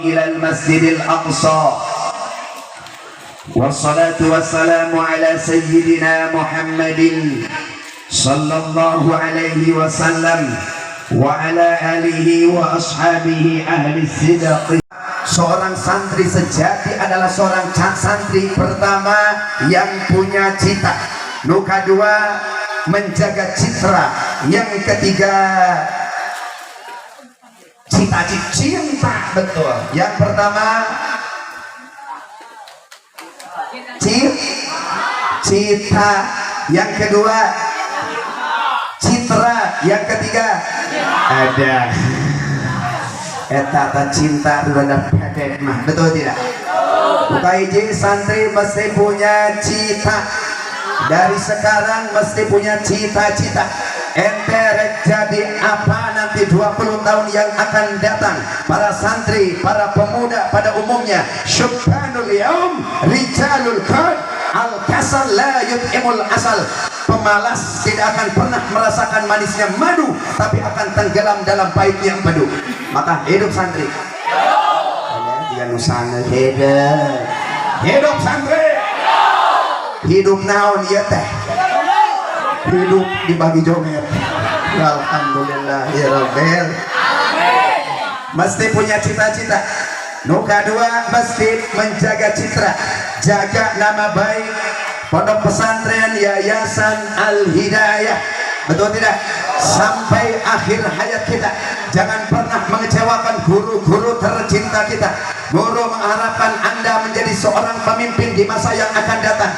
إلى المسجد الأقصى والصلاة والسلام على سيدنا محمد صلى الله عليه وسلم وعلى آله وأصحابه أهل الصدق. Seorang santri sejati adalah seorang santri pertama yang punya cita, nu kadua menjaga citra, yang ketiga cita-cita, cinta, betul. Yang pertama cita, yang kedua citra, yang ketiga ada eta ta cinta terhadap pendek mah, betul tidak? Buka hiji, santri mesti punya cita. Dari sekarang mesti punya cita-cita. Ente rek jadi apa nanti 20 tahun yang akan datang? Para santri, para pemuda pada umumnya, syubbanul yaum rijalul ghad, al kasal la yut'imul asal. Pemalas tidak akan pernah merasakan manisnya madu, tapi akan tenggelam dalam pahitnya empedu. Maka hidup santri. Jika nusana hidup, hidup santri. Hidup naon ieu teh? Hidup dibagi joget. Alhamdulillah ya rabbil. Mesti punya cita-cita. Nu kadua mesti menjaga citra, jaga nama baik Pondok Pesantren Yayasan Al Hidayah, betul tidak? Sampai akhir hayat kita jangan pernah mengecewakan guru-guru tercinta kita. Guru mengharapkan Anda menjadi seorang pemimpin di masa yang akan datang.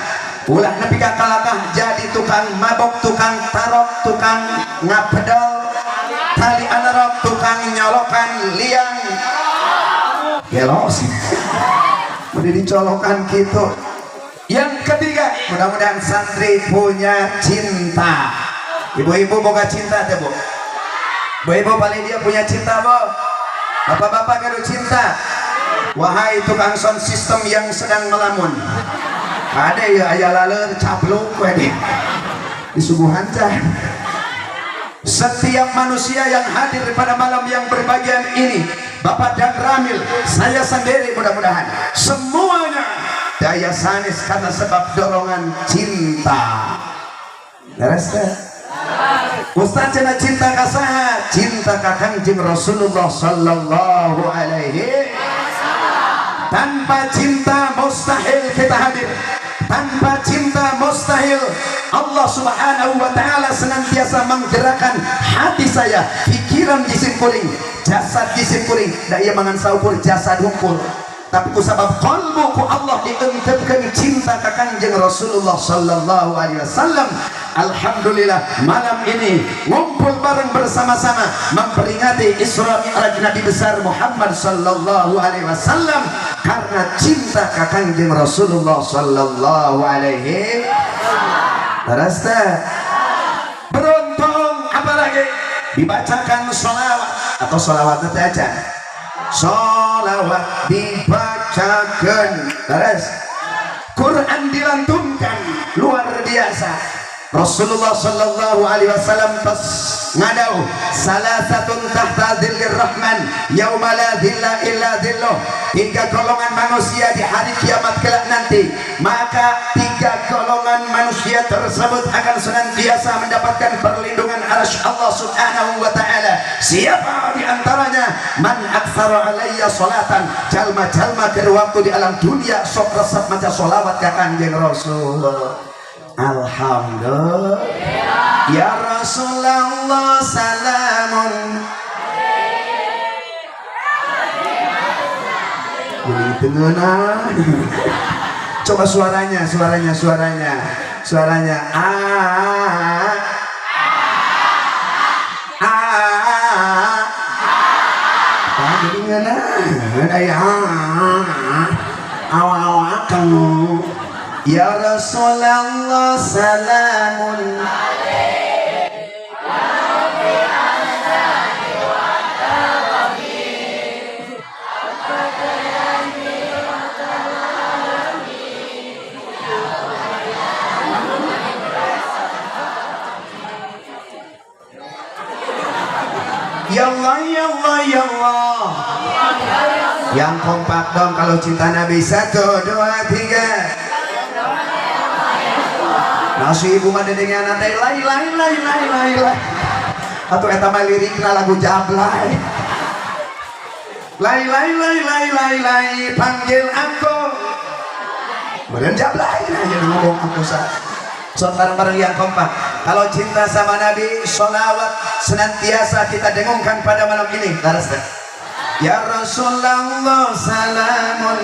Ulah nepi ka kalakah jadi tukang mabok, tukang tarok, tukang ngapedal tali alarok, tukang nyolokan liang gelos, udah dicolokan gitu. Yang ketiga, mudah-mudahan santri punya cinta. Ibu-ibu boga cinta teh, Bu? Bu-ibu paling dia punya cinta, Bu? Bapak-bapak gaduh cinta? Wahai tukang sound system yang sedang melamun, ada ya aya laleur capluk we disuguhan cah. Setiap manusia yang hadir pada malam yang berbahagia ini, Bapak dan Ramil, saya sendiri, mudah-mudahan semuanya daya sanes karena sebab dorongan cinta. Beres teh? Ustaz, cenah cinta ka saha? Cinta ka Kangjeng Rasulullah sallallahu alaihi. Tanpa cinta mustahil kita hadir. Tanpa cinta mustahil Allah Subhanahu wa taala senantiasa menggerakkan hati saya, pikiran jisim kuring, jasad jisim kuring. Da ieu mangan saukur jasad hungkul. Tapi ku sabab qalbu ku Allah dientepkeun cinta ka Kangjeng Rasulullah sallallahu alaihi wasallam. Alhamdulillah, malam ini ngumpul bareng bersama-sama memperingati Isra Mi'raj Nabi besar Muhammad sallallahu alaihi wasallam karena cinta ka Kangjeng Rasulullah sallallahu alaihi. Terus teh? Beruntung apalagi dibacakan sholawat atau sholawat teh aja, sholawat dibacakan terus Quran dilantunkan, luar biasa. Rasulullah sallallahu alaihi wasallam pas ngadau, salasatun tahta dhillir rahman yauma la dhilla illa dhilluh, tiga golongan manusia di hari kiamat kelak nanti, maka tiga golongan manusia tersebut akan senantiasa mendapatkan perlindungan arsy Allah Subhanahu wa taala. Siapa di antaranya? Man aktsara alayya salatan, jalma-jalma keur waktu di alam dunia sok resep maca solawat ka Kanjeng Rasul. Alhamdulillah. Ya Rasulullah salamun. Jadi tengenah. Coba suaranya, suaranya, suaranya, suaranya. Ah, ah, ah, jadi ngeunah. Aya awa-awa kamu. Ya Rasulullah salamun. Ya Allah, ya Allah, ya Allah. Yang kompak dong kalau cinta Nabi. 1, 2, 3. Nasi ibu mah dedengean teh lai lai lai lai lai lai. Atuh eta mah lirikna lagu jablay. Lai lai lai lai lai lai panggil aku. Kemudian jablay aja ngomong aku sa. So bareng-bareng yang kompak. Kalau cinta sama Nabi, sholawat senantiasa kita dengungkan pada malam ini. Laras teh. Ya Rasulullah salamun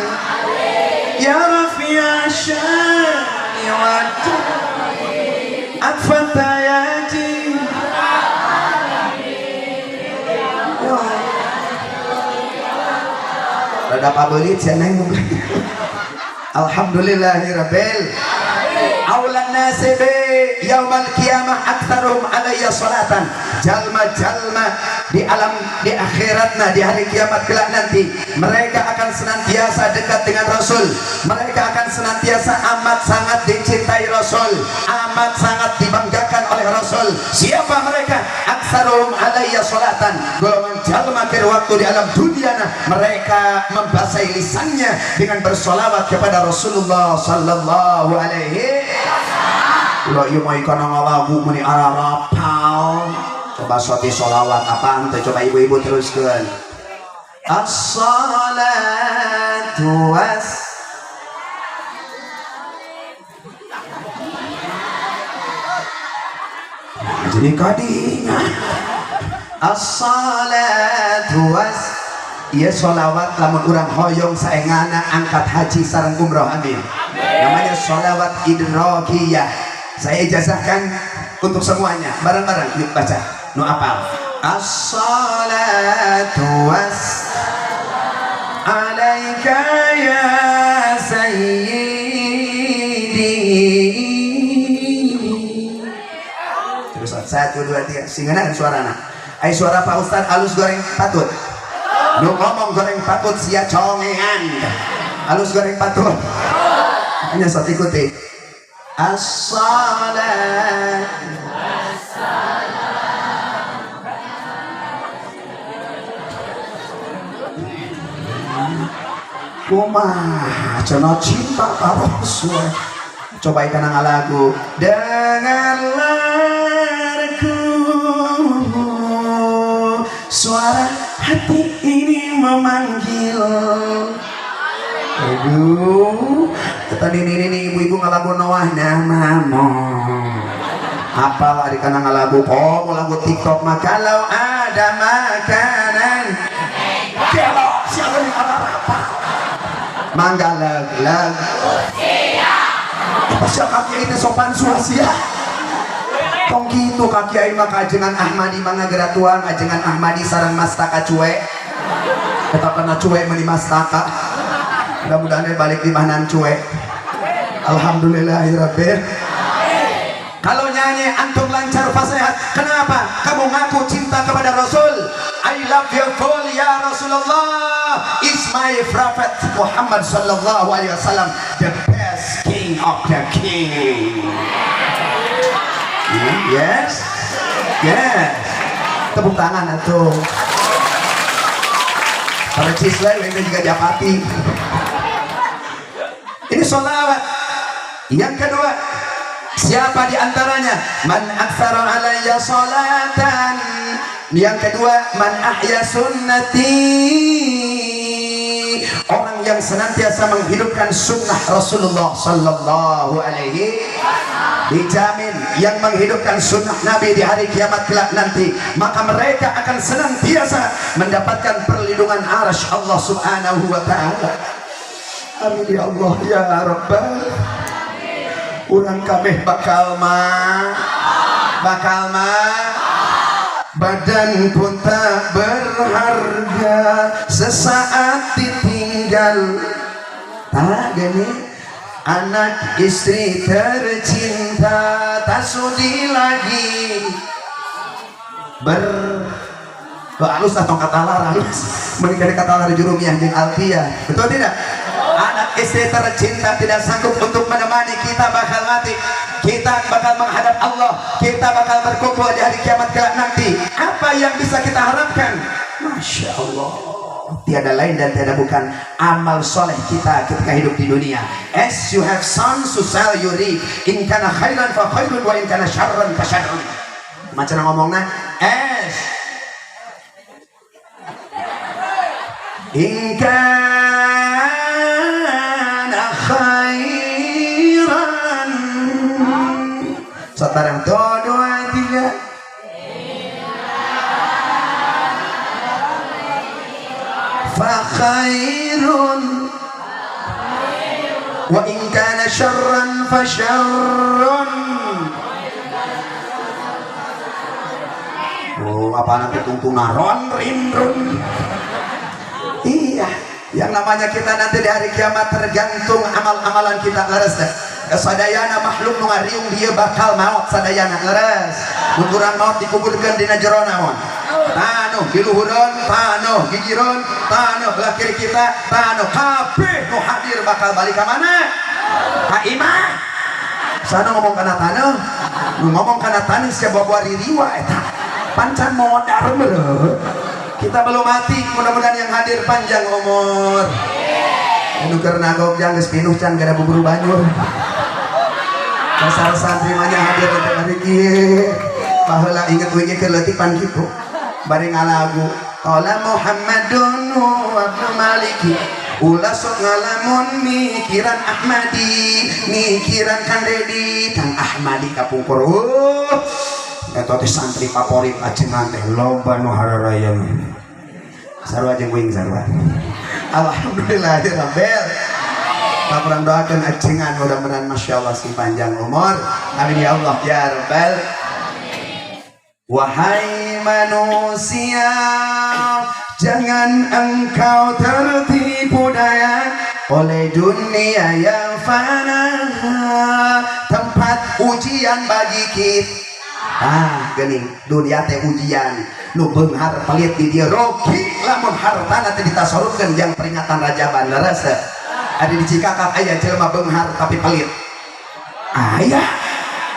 ya Rafi'a syani wa atfata yaji. Rada pabelit sia neng. Alhamdulillahirabbil aulan nasi bi yaumal qiyamah aktsaruhum alayya salatan. Jalma-jalma di alam di akhiratna di hari kiamat kelak nanti mereka akan senantiasa dekat dengan Rasul, mereka akan senantiasa amat sangat dicintai Rasul, amat sangat dibanggakan oleh Rasul. Siapa mereka? Aktsaruhum alayya salatan, golongan jalma keur waktu di alam dunia mereka membasahi lisannya dengan bersolawat kepada Rasulullah sallallahu alaihi. Ulah ieu mah ikana ngalagu meuni ararapal. Coba soti solawat apaan teh, coba ibu-ibu teruskeun. As-salatu was jadi kadinya. As-salatu was ieu solawat lamun urang hoyong saengana angkat haji sareng umroh, amin. Namanya solawat idrokiyah. Saya ijazahkan untuk semuanya bareng-bareng yuk baca nu apal. As-salatu was alaika ya sayyidi. Terus 1, 2, 3 singeunan suarana. Ai suara Pak Ustad alus goreng patut. Nu ngomong goreng patut sia congean. Alus goreng patut. Hanya saat ikuti. As-salat kumaha cenah cinta ka Rasul. Coba ikan lagu dengarlah suara hati ini memanggil. Aduh, tadi ini ibu-ibu ngalagu Noah namamu. Apa hari kana ngalagu? Oh, mau lagu TikTok mah kalau ada makanan. Kelok siapa yang apa? Mangga leg leg. Apa sih kaki itu sopan suasia? Tong kitu kaki aing mah kajengan Ahmadi mangga geratuan, ajengan Ahmadi sareng mastaka cuek. Eta pernah cuek meuni mastaka. Mudah-mudahan balik di manan cuek. Alhamdulillahirabbil. Kalau nyanyi antum lancar fasehat. Kenapa? Kamu ngaku cinta kepada Rasul. I love you full ya Rasulullah. Is my prophet Muhammad sallallahu alaihi wasallam, the best king of the king. Yes, yes. Tepuk tangan atuh. Percis lah, ini juga Japati. Ini sholawat. Yang kedua, siapa di antaranya? Man aktsara alayya sholatan. Yang kedua, man ahya sunnati. Orang yang senantiasa menghidupkan sunnah Rasulullah sallallahu alaihi. Dijamin yang menghidupkan sunnah Nabi di hari kiamat kelak nanti, maka mereka akan senantiasa mendapatkan perlindungan arasy Allah subhanahu wa ta'ala. Amin ya Allah ya Rabbal. Urang kabeh bakal mah, bakal mah. Badan pun tak berharga sesaat ditinggal. Tak gini, anak istri tercinta tak sudi lagi ber halus atau kata halus menikah kata lar jurumiyah jeung alfiyah, betul tidak? Anak istri tercinta tidak sanggup untuk menemani kita bakal mati, kita bakal menghadap Allah, kita bakal berkumpul di hari kiamat kelak nanti. Apa yang bisa kita harapkan? Masya Allah. Tiada lain dan tiada bukan amal soleh kita ketika hidup di dunia. As you have sown, so shall you reap. In kana khairan fa khairun wa in kana syarran fa syarrun. Macam ngomongna as in kana khairan. Sekarang 2, 3. Fa khairun wa in kana syarran fa syarrun. Oh, apa nanti tungtung ron rin run. Iya, yang namanya kita nanti di hari kiamat tergantung amal-amalan kita, leres deh. Sadayana makhluk nu ngariung dia bakal maut sadayana, leres. Mun urang maut dikuburkeun dina jero naon? Tanoh di luhureun, tanoh gigireun, tanoh belah kiri kita, tanoh kabeh nu hadir bakal balik ka mana? Ka imah. Sana ngomong kana taneuh, nu ngomong kana taneuh sia bawa ririwa eta. Pancan modar beureut. Kita belum mati, mudah-mudahan yang hadir panjang umur. Anu keur nagog jang geus pinuh can gara buburu banjur. Dasar santri mah hadir teh hari kieu. Baheula inget wingi keur leutik pan kitu. Bari ngalagu qala Muhammadun wa ibnu Maliki. Ulah sok ngalamun mikiran Ahmadi, mikiran Kang Dedi, Kang Ahmadi kapungkur. Eta teh santri favorit ajengan teh loba nu hararayang. Sarua jeung uing sarua. Alhamdulillahirabbil. Kurang doakan ajengan mudah-mudahan masya Allah sing panjang umur. Amin ya Allah ya rabbal. Wahai manusia, jangan engkau tertipu daya oleh dunia yang fana, tempat ujian bagi kita. Ah, geuning dunia teh ujian. Nu beunghar pelit di dieu rogi lamun hartana teh ditasorupkeun jang peringatan Rajaban, leres teh. Ada di Cikakak aya jelema beunghar tapi pelit. Aya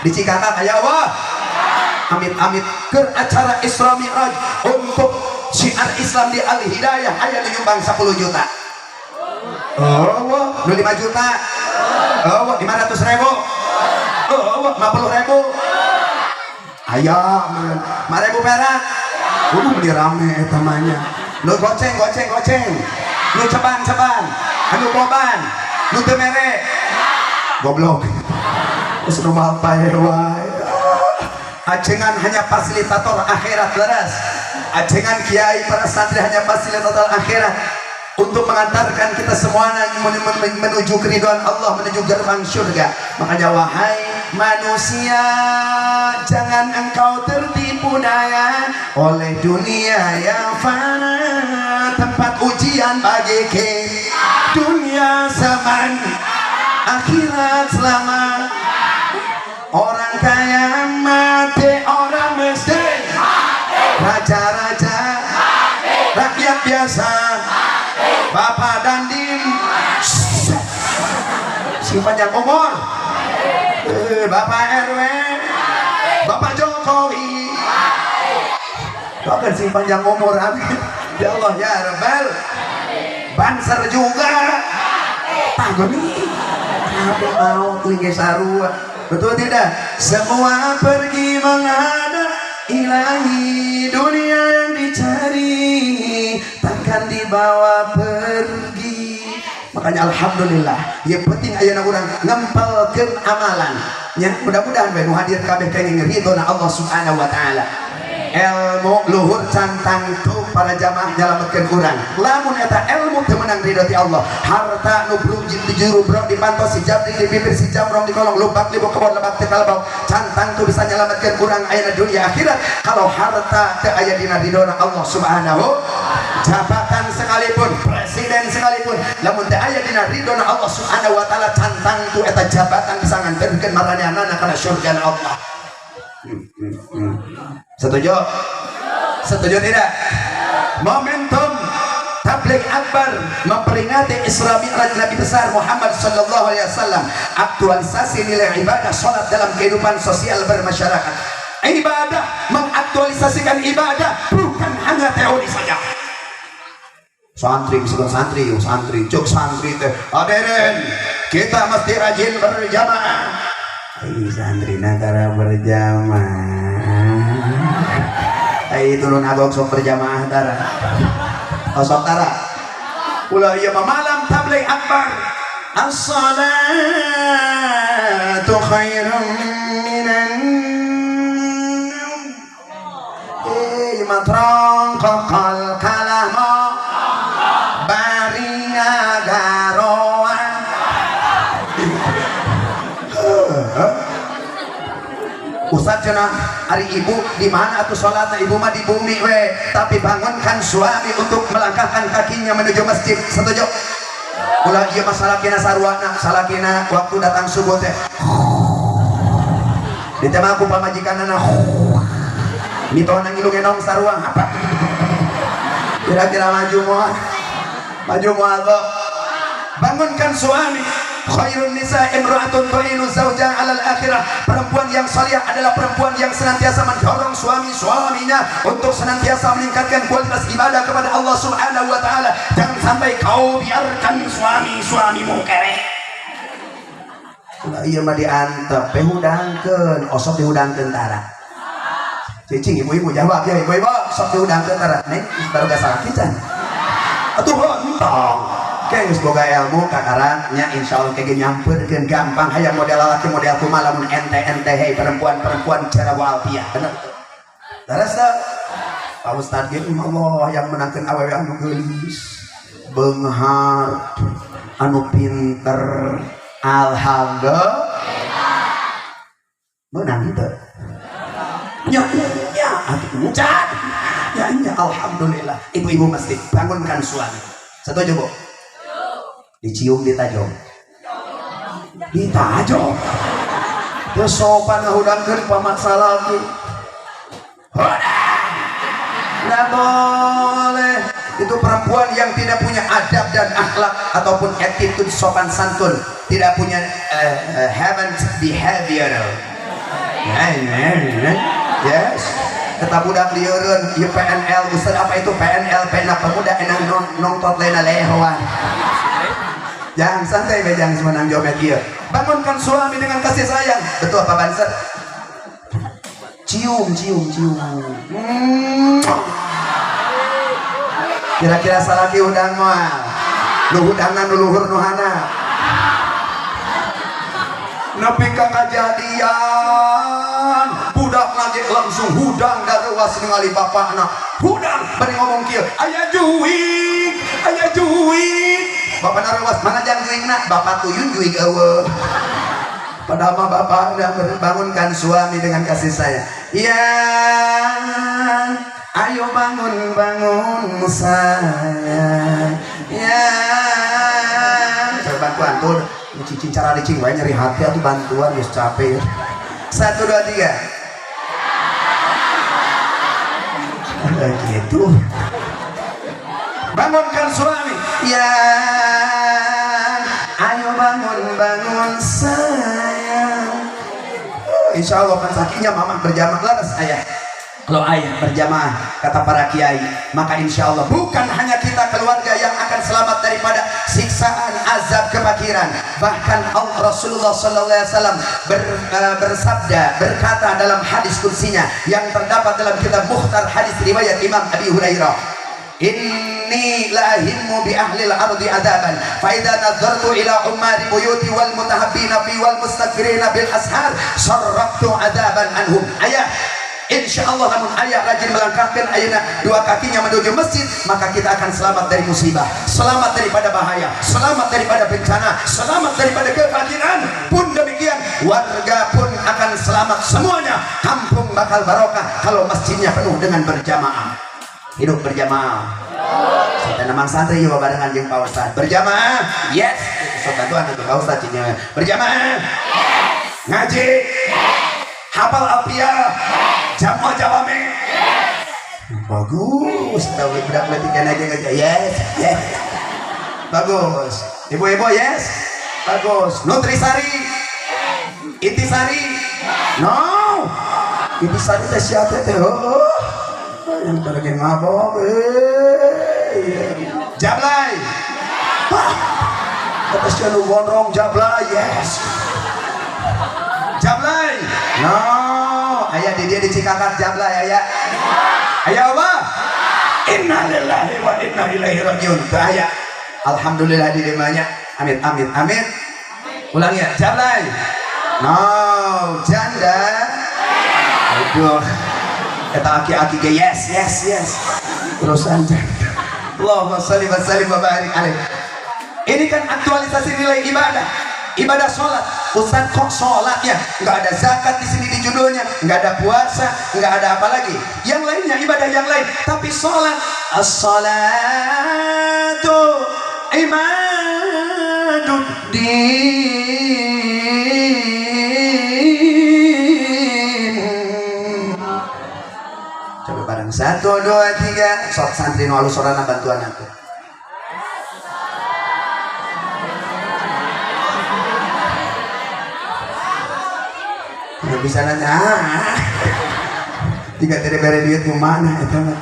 di Cikakak aya wah. Amit-amit keur acara Isra Mi'raj untuk syiar Islam di Al Hidayah aya nu nyumbang 10 juta. Oh, nu 5 juta. Oh, 500 ribu. Oh, 50 ribu. Aya 5.000 perak. Beli rame eta mah nya. Nu goceng goceng goceng. Nu ceban ceban. Anu boban. Nu teu mere. Goblok. Geus nu pae wae. Ajengan hanya fasilitator akhirat, leres. Ajengan kiai para santri hanya fasilitator akhirat untuk mengantarkan kita semua menuju keridhaan Allah, menuju gerbang surga. Makanya wahai manusia, jangan engkau tertipu daya oleh dunia yang fana, tempat ujian bagi kita. Dunia zaman, akhirat selama. Orang kaya mati, orang miskin, raja-raja, rakyat biasa, bapak dandim, si panjang umur, bapak RW, bapak Jokowi, bahkan si panjang umur, amin. Ya Allah ya Rabbal. Banser juga, tanggung apa mau tinggi sarua. Betul tidak? Semua pergi menghadap ilahi, dunia yang dicari takkan dibawa pergi. Makanya alhamdulillah, yang penting ayeuna urang ngempelkeun amalan. Ya, mudah-mudahan we nu hadir kabeh kenging ridhona Allah Subhanahu wa taala. Ilmu luhur cantang tu para jamaah nyalametkeun urang. Lamun eta ilmu teu meunang ridho ti Allah, harta nu di juru bro dipantos si jabri di bibir si jamrong di kolong lubak libu kebon lebak teu kalebau, cantang tu bisa nyalametkeun urang ayeuna dunia akhirat. Kalau harta teu aya dina ridhona Allah Subhanahu, jabatan sekalipun, presiden sekalipun, lamun teu aya dina ridhona Allah Subhanahu wa taala, cantang tu eta jabatan bisa nganterkeun maranehanana kana surga Allah. Setuju? Setuju tidak? Momentum Tabligh Akbar memperingati Isra Mi'raj Nabi besar Muhammad sallallahu alaihi wasallam, aktualisasi nilai ibadah salat dalam kehidupan sosial bermasyarakat. Ibadah, mengaktualisasikan ibadah bukan hanya teori saja. Santri misalkan santri, yung santri, cuk santri teh. Hadirin, kita mesti rajin berjamaah. Ai santri tara berjamaah. Ai turun agok sok berjamaah tara. Oh, sok tara. Ulah ieu mah malam tabligh akbar. As-salatu khairum minan naum. Eh, ieu mah trongkokol kalah mo bari ngagaroan. Ustaz cenah ari ibu di mana atuh salatna? Ibu mah di bumi we, tapi bangunkan suami untuk melangkahkan kakinya menuju masjid. Setuju? Ulah ieu mah salakina saruana, salakina waktu datang subuh teh ditema ku pamajikanana, mitohna ngilu ngenong sarua apa kira-kira maju moal, maju moal. Bangunkan suami. Khairun nisa imra'atun tu'inu zawja 'alal akhirah. Perempuan yang salihah adalah perempuan yang senantiasa mendorong suami-suaminya untuk senantiasa meningkatkan kualitas ibadah kepada Allah Subhanahu wa taala. Jangan sampai kau biarkan suami-suamimu kerek. Ulah ieu mah diantep, pe hudangkeun, osok dihudangkeun tara. Cicing ibu-ibu jawab ya, ibu-ibu sok dihudangkeun tara. Neng baru gak salah can. Atuh entong. Oke, geus boga ilmu kakara nya, insyaallah kayak nyamperkeun gampang. Hayang model lalaki model kumaha, lamun ente-ente, hei perempuan-perempuan cara alfiah bener teu? Leres teu? Pak Ustad ge Allah yang menangkeun awewe anu geulis, beunghar, anu pinter, alhamdulillah menang teu? Nya nya atuh encan ya nya, alhamdulillah. Ibu-ibu mesti bangunkan suami. Setuju, Bu? Dicium, ditajong, ditajong. Terus sopan ngahudangkeun pamaksa lagi. Nggak boleh. Itu perempuan yang tidak punya adab dan akhlak ataupun attitude sopan santun, tidak punya haven't behavior. Yes. Kata budak lieureun, ieu PNL, Ustaz apa itu PNL? PNL pemuda enang nongtot lena lehoan. Jangan santai be, jangan semenang jomet ieu. Bangunkan suami dengan kasih sayang. Betul apa Banser? Cium, cium, cium. Kira-kira salaki hudang moal? Nu hudangna nu luhur nu hana? Nepi ka kajadian budak lagi langsung hudang daruas ningali bapakna hudang bari ngomong kieu, "Aya juwik, aya juwik." Bapak naruas, "Mana jang juwikna?" "Bapak tuyun juwik eueuh." Padahal mah bapak udah. Bangunkan suami dengan kasih sayang. Ya, ayo bangun, bangun sayang. Ya, coba bantuan tuh, cicing cara licing wae nyeri hati atau bantuan geus capek ya. 1 2 3. Gitu. Bangunkan suami. Ya, ayo bangun, bangun sayang. Insya Allah kan sakinya mama berjamaah laras ayah. Kalau ayah berjamaah, kata para kiai, maka insya Allah bukan hanya kita keluarga yang akan selamat daripada siksaan azab kefakiran. Bahkan Allah Rasulullah Sallallahu Alaihi Wasallam bersabda, berkata dalam hadis kursinya yang terdapat dalam kitab Mukhtar hadis riwayat Imam Abi Hurairah, Inni la ahimmu bi ahlil ardi adaban fa idza nazzartu ila ummari buyuti wal mutahabbina fi wal mustaghfirina bil ashar sarraftu adaban anhum. Ayah, insya Allah namun ayah rajin melangkahkan ayahna dua kakinya menuju masjid, maka kita akan selamat dari musibah, selamat daripada bahaya, selamat daripada bencana, selamat daripada kefakiran. Pun demikian warga pun akan selamat semuanya. Kampung bakal barokah kalau masjidnya penuh dengan berjamaah. Hidup berjamaah. Saya namang santri juga barengan jeung Pak Ustad. Berjamaah. Yes. Sok bantuan untuk Pak Ustad cinya. Berjamaah. Yes. Ngaji. Yes. Hafal alfiah. Yes. Jamu jawame. Yes. Bagus. Tahu budak leutik aja ngaji. Yes. Yes. Bagus. Ibu-ibu yes. Bagus. Nutrisari. Yes. Intisari. Yes. No. Intisari teh siapa teh? Oh. Yang lagi mabok. Iya. Jablay. Hah? Kata si anu gondrong jablay, yes. Jablay. No, aya di dia di Cikakak jablay aya. Aya apa? Innalillahi wa inna ilaihi rajiun. Teu aya. Alhamdulillah di dieu nya. Amit amit amit. Ulang ya, jablay. No, janda. Aduh. Eta aki-aki ge yes yes yes. Terusan janda. Allahumma sholli wa sallim wa barik alaih. Ini kan aktualisasi nilai ibadah. Ibadah sholat. Ustaz kok sholatnya nggak ada zakat di sini di judulnya, nggak ada puasa, nggak ada apa lagi. Yang lainnya ibadah yang lain, tapi sholat, as-salatu imaduddin. Coba bareng satu dua tiga. Sok santri nu alus sorana bantuan aku. Nggak bisa nanya. Ah. Tiga tidak bere duit mau mana itu mah.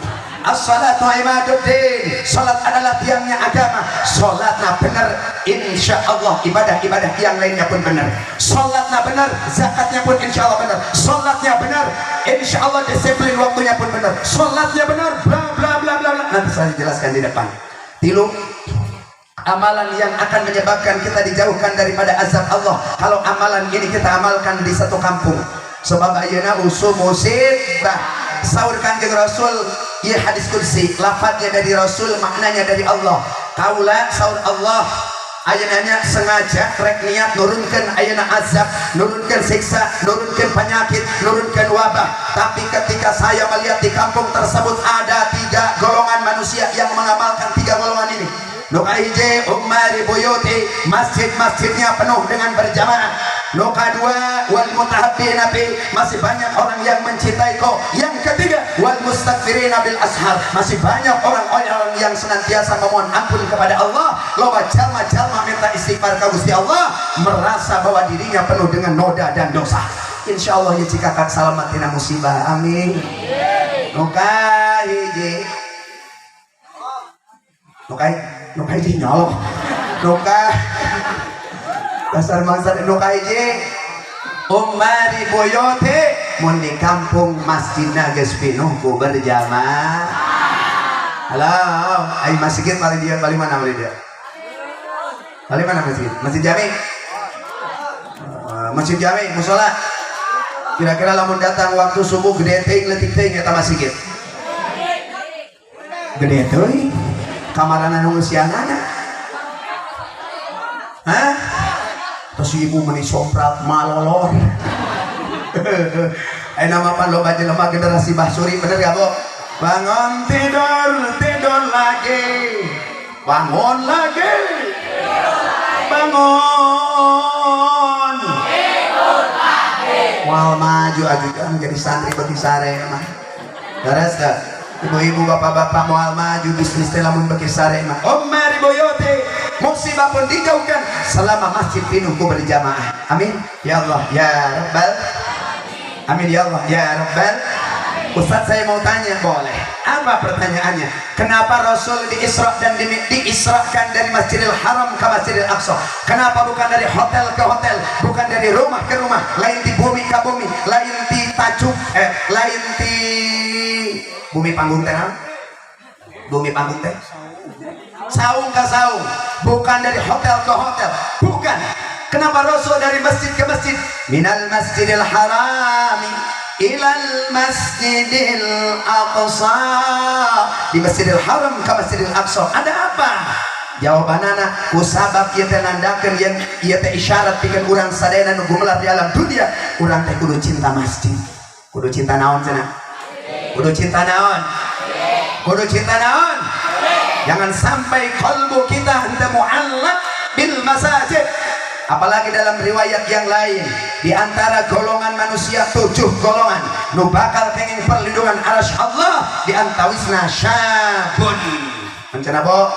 As-salatu imaduddin. Salat adalah tiangnya agama. Salatna benar, insya Allah ibadah-ibadah yang lainnya pun benar. Salatna benar, zakatnya pun insya Allah benar. Salatnya benar, insya Allah disiplin waktunya pun benar. Salatnya benar, bla bla bla bla bla. Nanti saya jelaskan di depan. Tilu amalan yang akan menyebabkan kita dijauhkan daripada azab Allah. Kalau amalan ini kita amalkan di satu kampung. Sebab ayeuna usum musibah. Saur Kanjeng Rasul, ieu hadis qudsi, lafadznya dari Rasul, maknanya dari Allah. Kaula saur Allah, ayeuna sengaja rek niat nurunkeun ayeuna azab, nurunkeun siksa, nurunkeun penyakit, nurunkeun wabah. Tapi ketika saya melihat di kampung tersebut ada tiga golongan manusia yang mengamalkan tiga golongan ini. Nu kahiji ummari buyuti, masjid-masjidnya penuh dengan berjamaah. Nu kadua wal mutahabbina fi, masih banyak orang yang mencintaiku. Yang ketiga wal mustaghfirina bil ashar, masih banyak orang-orang yang senantiasa memohon ampun kepada Allah. Loba jalma-jalma minta istighfar ka Gusti Allah, merasa bahwa dirinya penuh dengan noda dan dosa. Insya Allah ya Cikakak salamat tina musibah. Amin. Nu kahiji, nu kahiji nyolok. Nu ka dasar mangsa nu kahiji ummari buyuti, mun di kampung masjidna geus pinuh ku berjamaah. Halo, ai masjid paling dia paling mana paling dia? Paling mana masjid? Masjid Jami? Masjid Jami, musola. Kira-kira lamun datang waktu subuh gede teuing leutik teuing eta masjid. Gede teuing. Kamarana nu ngeusianana. Hah? Terus ibu meni sompral malolor. Nama pan loba jelema generasi Basuri, bener gak Bu? Bangun tidur, tidur lagi. Bangun lagi. Bangun. Tidur lagi. Moal maju atuh kan jadi santri beuki sare mah. Beres teu? Ibu-ibu, bapak-bapak moal maju bisnis teh lamun beuki sare mah. Ummari buyuti, musibah pun dijauhkan selama masjid pinuh ku berjamaah. Amin. Ya Allah ya Rabbal. Amin ya Allah ya Rabbal. Ustaz saya mau tanya, boleh? Apa pertanyaannya? Kenapa Rasul diisra dan diisrakan dari Masjidil Haram ke Masjidil Aqsa? Kenapa bukan dari hotel ke hotel, bukan dari rumah ke rumah, lain di bumi ke bumi, lain di tajuk, lain di bumi panggung teh? Bumi panggung teh? Saung ke saung, bukan dari hotel ke hotel, bukan. Kenapa Rasul dari masjid ke masjid? Minal Masjidil Harami ilal Masjidil Aqsa. Di Masjidil Haram ke Masjidil Aqsa. Ada apa? Jawabanana kusabab ieu teh nandakeun yen ieu teh isyarat pikeun urang sadayana nu gumelar di alam dunia, urang teh kudu cinta masjid. Kudu cinta naon cenah? Kudu cinta naon? Kudu cinta naon? Jangan sampai kalbu kita henteu muallaq bil masajid. Apalagi dalam riwayat yang lain, di antara golongan manusia 7 golongan nu bakal kenging perlindungan arasy Allah, di antawisna syabun. Rencana bo?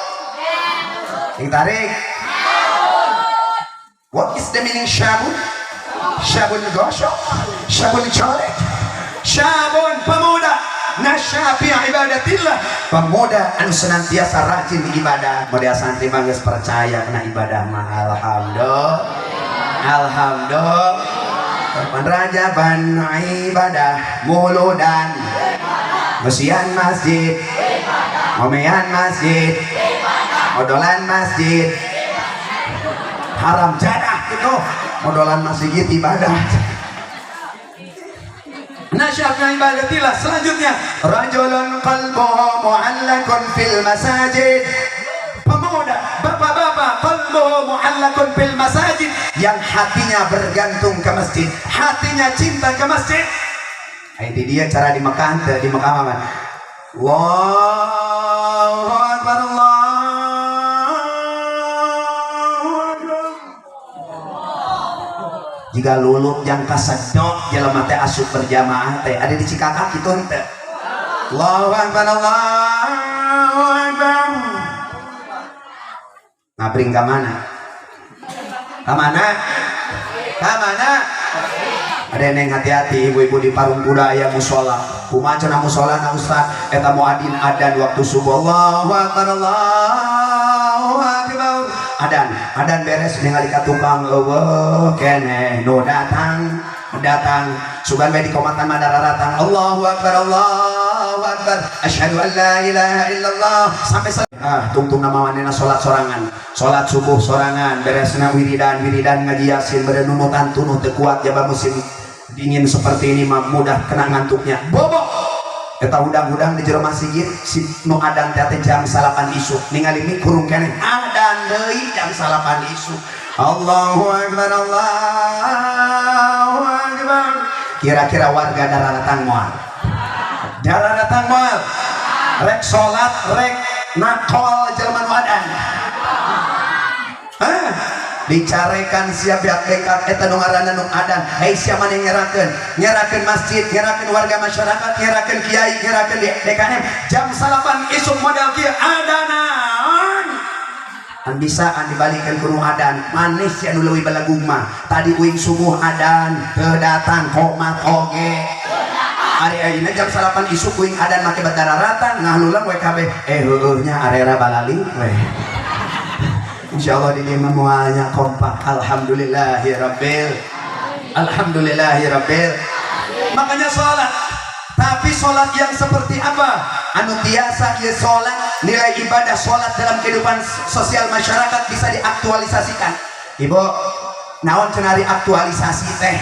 Yang tarik. What is the meaning syabun? Syabun gosok, syabun colek, syabun pemuda. Nasya fi ibadatillah, pemuda anu senantiasa rajin ibadah. Model santri mah geus percaya kana ibadah mah, alhamdulillah, alhamdulillah. Rajaban ibadah, muludan, bersihan masjid, ngomean masjid, modolan masjid, haram jadah gitu modolan masjid ibadah. Nasya fi ibadatillah. Selanjutnya, rajulun qalbuhu mu'allakun fil masajid, pemuda, bapak-bapak, qalbuhu mu'allakun fil masajid, yang hatinya bergantung ke masjid, hatinya cinta ke masjid. Ini dia cara di Mekah teh, di Mekah mah Allahu Akbar, Allahu Akbar. Jika lulup yang kasedot jelema teh asup berjamaah teh, ada di Cikakak kitu henteu? Allahu Akbar, Allahu Akbar. Ngabring ka mana? Ka mana? Ka mana? Ada neng, hati-hati ibu-ibu, di Parung Kuda aya musola. Kumaha cenah musola na, Ustaz? Eta muadin adan waktu subuh, Allahu Akbar, Allahu Akbar. Adan, adan beres, ningali ka tukang euweuh keneh nu datang datang. Sugan bae di komatan mah daratang, Allahu Akbar, Allahu Akbar, asyhadu an la ilaha illallah, sampai ah tungtung nama manehna salat sorangan, salat subuh sorangan, beresna wiridan wiridan, ngaji yasin, berenunutan tunuh teu kuat. Jaba musim dingin seperti ini mah mudah kena ngantuknya, bobok eta hudang-hudang di jero masjid. Si nu adan teh jam 9 isuk, ningali mik kurung keneh, adan deui jam 9 isuk, Allahu Akbar, Allahu Akbar. Kira-kira warga daratang moal? Daratang moal? Rek salat, rek nakol jelema nu adan? Hah? Dicarekan siap pihak dekat eta nu ngaranna nu adan. Hei sia, maneh ngerakeun ngerakeun masjid, ngerakeun warga masyarakat, ngerakeun kiai, ngerakeun DKM, jam 9 isuk model kieu adanan. An bisaan dibalikan ku nu adan, manis sia nu leuwih balagung mah. Tadi uing subuh adan teu datang, komat oge. Ari ayeuna jam 9 isuk uing adan make badararatan, ngahlulang we kabeh. Eh, heueuh nya, arera balali we. Insyaallah di lima mualnya kompak. Alhamdulillahirabbil, alhamdulillahirabbil. Makanya sholat, tapi sholat yang seperti apa? Anu tiasa ya sholat, nilai ibadah sholat dalam kehidupan sosial masyarakat bisa diaktualisasikan. Ibu, naon cenah ari aktualisasi teh?